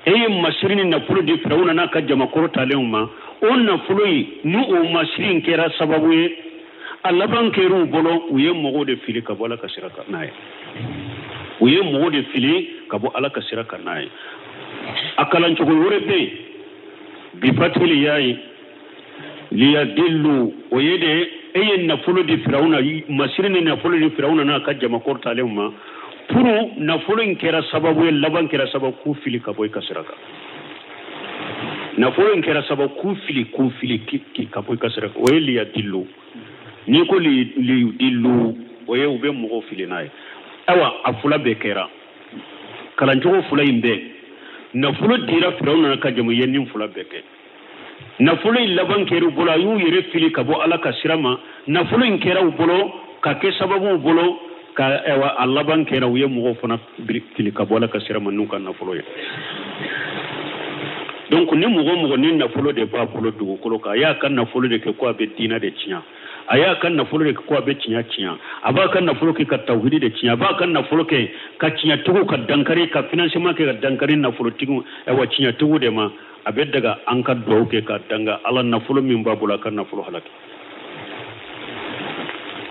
e ye masiri ni nafolo di firawuna n'a ka jamakɔrɔ talenw ma o nafolo in ni o masiri in kɛra sababu ye a laban kɛr'u bolo u ye mɔgɔw de fili ka bɔ ala ka sira kan n'a ye u ye mɔgɔw de fili ka bɔ ala ka sira kan n'a ye a kalancogo wɛrɛ bɛ yen bi fatili y'a ye liyadillu o ye de e ye nafolo di firawuna masiri ni nafolo di firawuna n'a ka jamakɔrɔ talenw ma puru nafolo in kɛra sababu ye laban kɛra sababu k'u fili ka bɔ i ka sira kan nafolo in kɛra sababu k'u fili k'u fili ka bɔ i ka sira kan o ye liyadillu n'i ko liyudillu o ye u bɛ mɔgɔw fili n'a ye ayiwa a fila bɛɛ kɛra kalancogo fila in bɛɛ nafolo dira firawuna ka jama ye nin fila bɛɛ kɛ nafolo in laban kɛra u bolo a y'u yɛrɛ fili ka bɔ ala ka sira ma nafolo in kɛra u bolo ka kɛ sababu u bolo ka ayiwa a laban kɛra u ye mɔgɔw fana fili ka bɔ ala ka sira ma n'u ka nafolo ye donc ni mɔgɔ mɔgɔ ni nafolo de b'a bolo dugukolo kan a y'a ka nafolo de kɛ ko a bɛ diinɛ de tiɲɛ a y'a ka nafolo de kɛ ko a bɛ tiɲɛ tiɲɛ a b'a ka nafolo kɛ ka tawhidi de tiɲɛ a b'a ka nafolo kɛ ka tiɲɛtigiw ka dankari ka financement kɛ ka dankari nafolotigiw ayiwa tiɲɛtigiw de ma a bɛ daga an ka duwawu kɛ ka danga ala nafolo min b'a bolo a ka nafolo halaki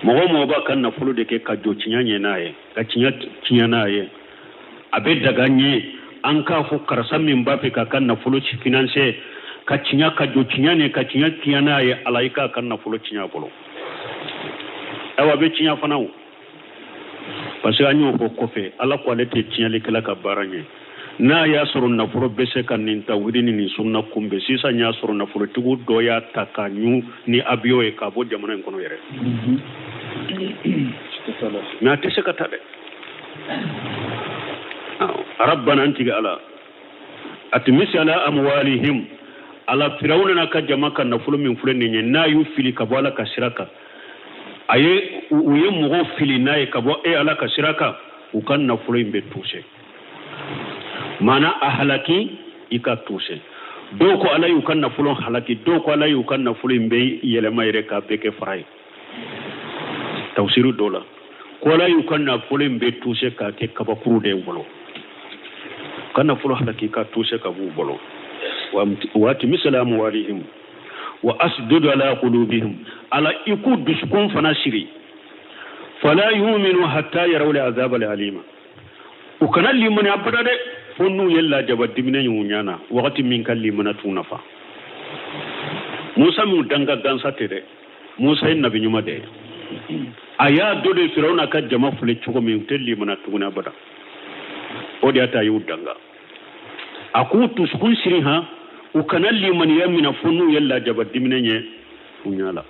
mɔgɔ mɔgɔ b'a ka nafolo de kɛ ka jɔ tiɲɛ ɲɛ n'a ye ka tiɲɛ tiɲɛ n'a ye a bɛ daga ɲɛ an k'a fɔ karisa min b'a fɛ k'a ka nafolo financer ka tiɲɛ ka jɔ tiɲɛ ɲɛ ka tiɲɛ tiɲɛ n'a ye ala i k'a ka nafolo tiɲɛ a bolo ayiwa a bɛ tiɲɛ fana o parce que an y'o fɔ kɔfɛ ala ko ale tɛ tiɲɛlikɛla ka baara ɲɛ n'a y'a sɔrɔ nafolo bɛ se ka nin tawhidi ni nin sunna kunbɛn sisan y'a sɔrɔ nafolotigiw dɔ y'a ta ka ɲu ni avion ye k'a bɔ jamana in kɔnɔ yɛrɛ mais a tɛ se ka ta dɛ rabbana an tigi ala atmisi ala amwalihim ala firawuna n'a ka jama ka nafolo min filɛ nin ye n'a y'u fili ka bɔ ala ka sira kan a ye u ye mɔgɔw fili n'a ye ka bɔ e ala ka sira kan u ka nafolo in bɛ tuse maana a halaki i ka tuse dɔw ko ala y'u ka nafolo halaki dɔw ko ala y'u ka nafolo in bɛ yɛlɛma yɛrɛ k'a bɛɛ kɛ fara ye tafsiru dɔ la ko ala y'u ka nafolo in bɛ tuse k'a kɛ kabakuru de y'u bolo ka nafolo halaki ka tuse ka b'u bolo wa atmisi ala amwalihim wa asdud ala qulubihim ala i k'u dusukun fana siri fala yuminu hatta yaraw al azaba al alima u kana limaniya abada dɛ fo n'u ye lajaba diminɛ y'u ɲɛ na wagati min ka limana t'u nafa musa m'u danga gansa tɛ dɛ musa ye nabi ɲuman de ye a y'a dɔn de firawuna ka jama filɛ cogo min u tɛ limana tuguni abada o de y'a to a y'u danga a k'u dusukun siri han u kana limaniya minɛ fo n'u ye lajaba diminɛ ye u ɲɛ la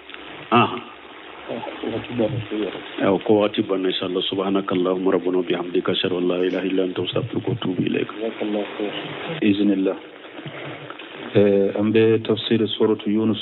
aw ko waati banna inshallah subhanaka allahumma rabbana bihamdika ashhadu an la ilaha illa anta astaghfiruka wa atubu ilaik iznillah an bɛ tafsir suratu yunus.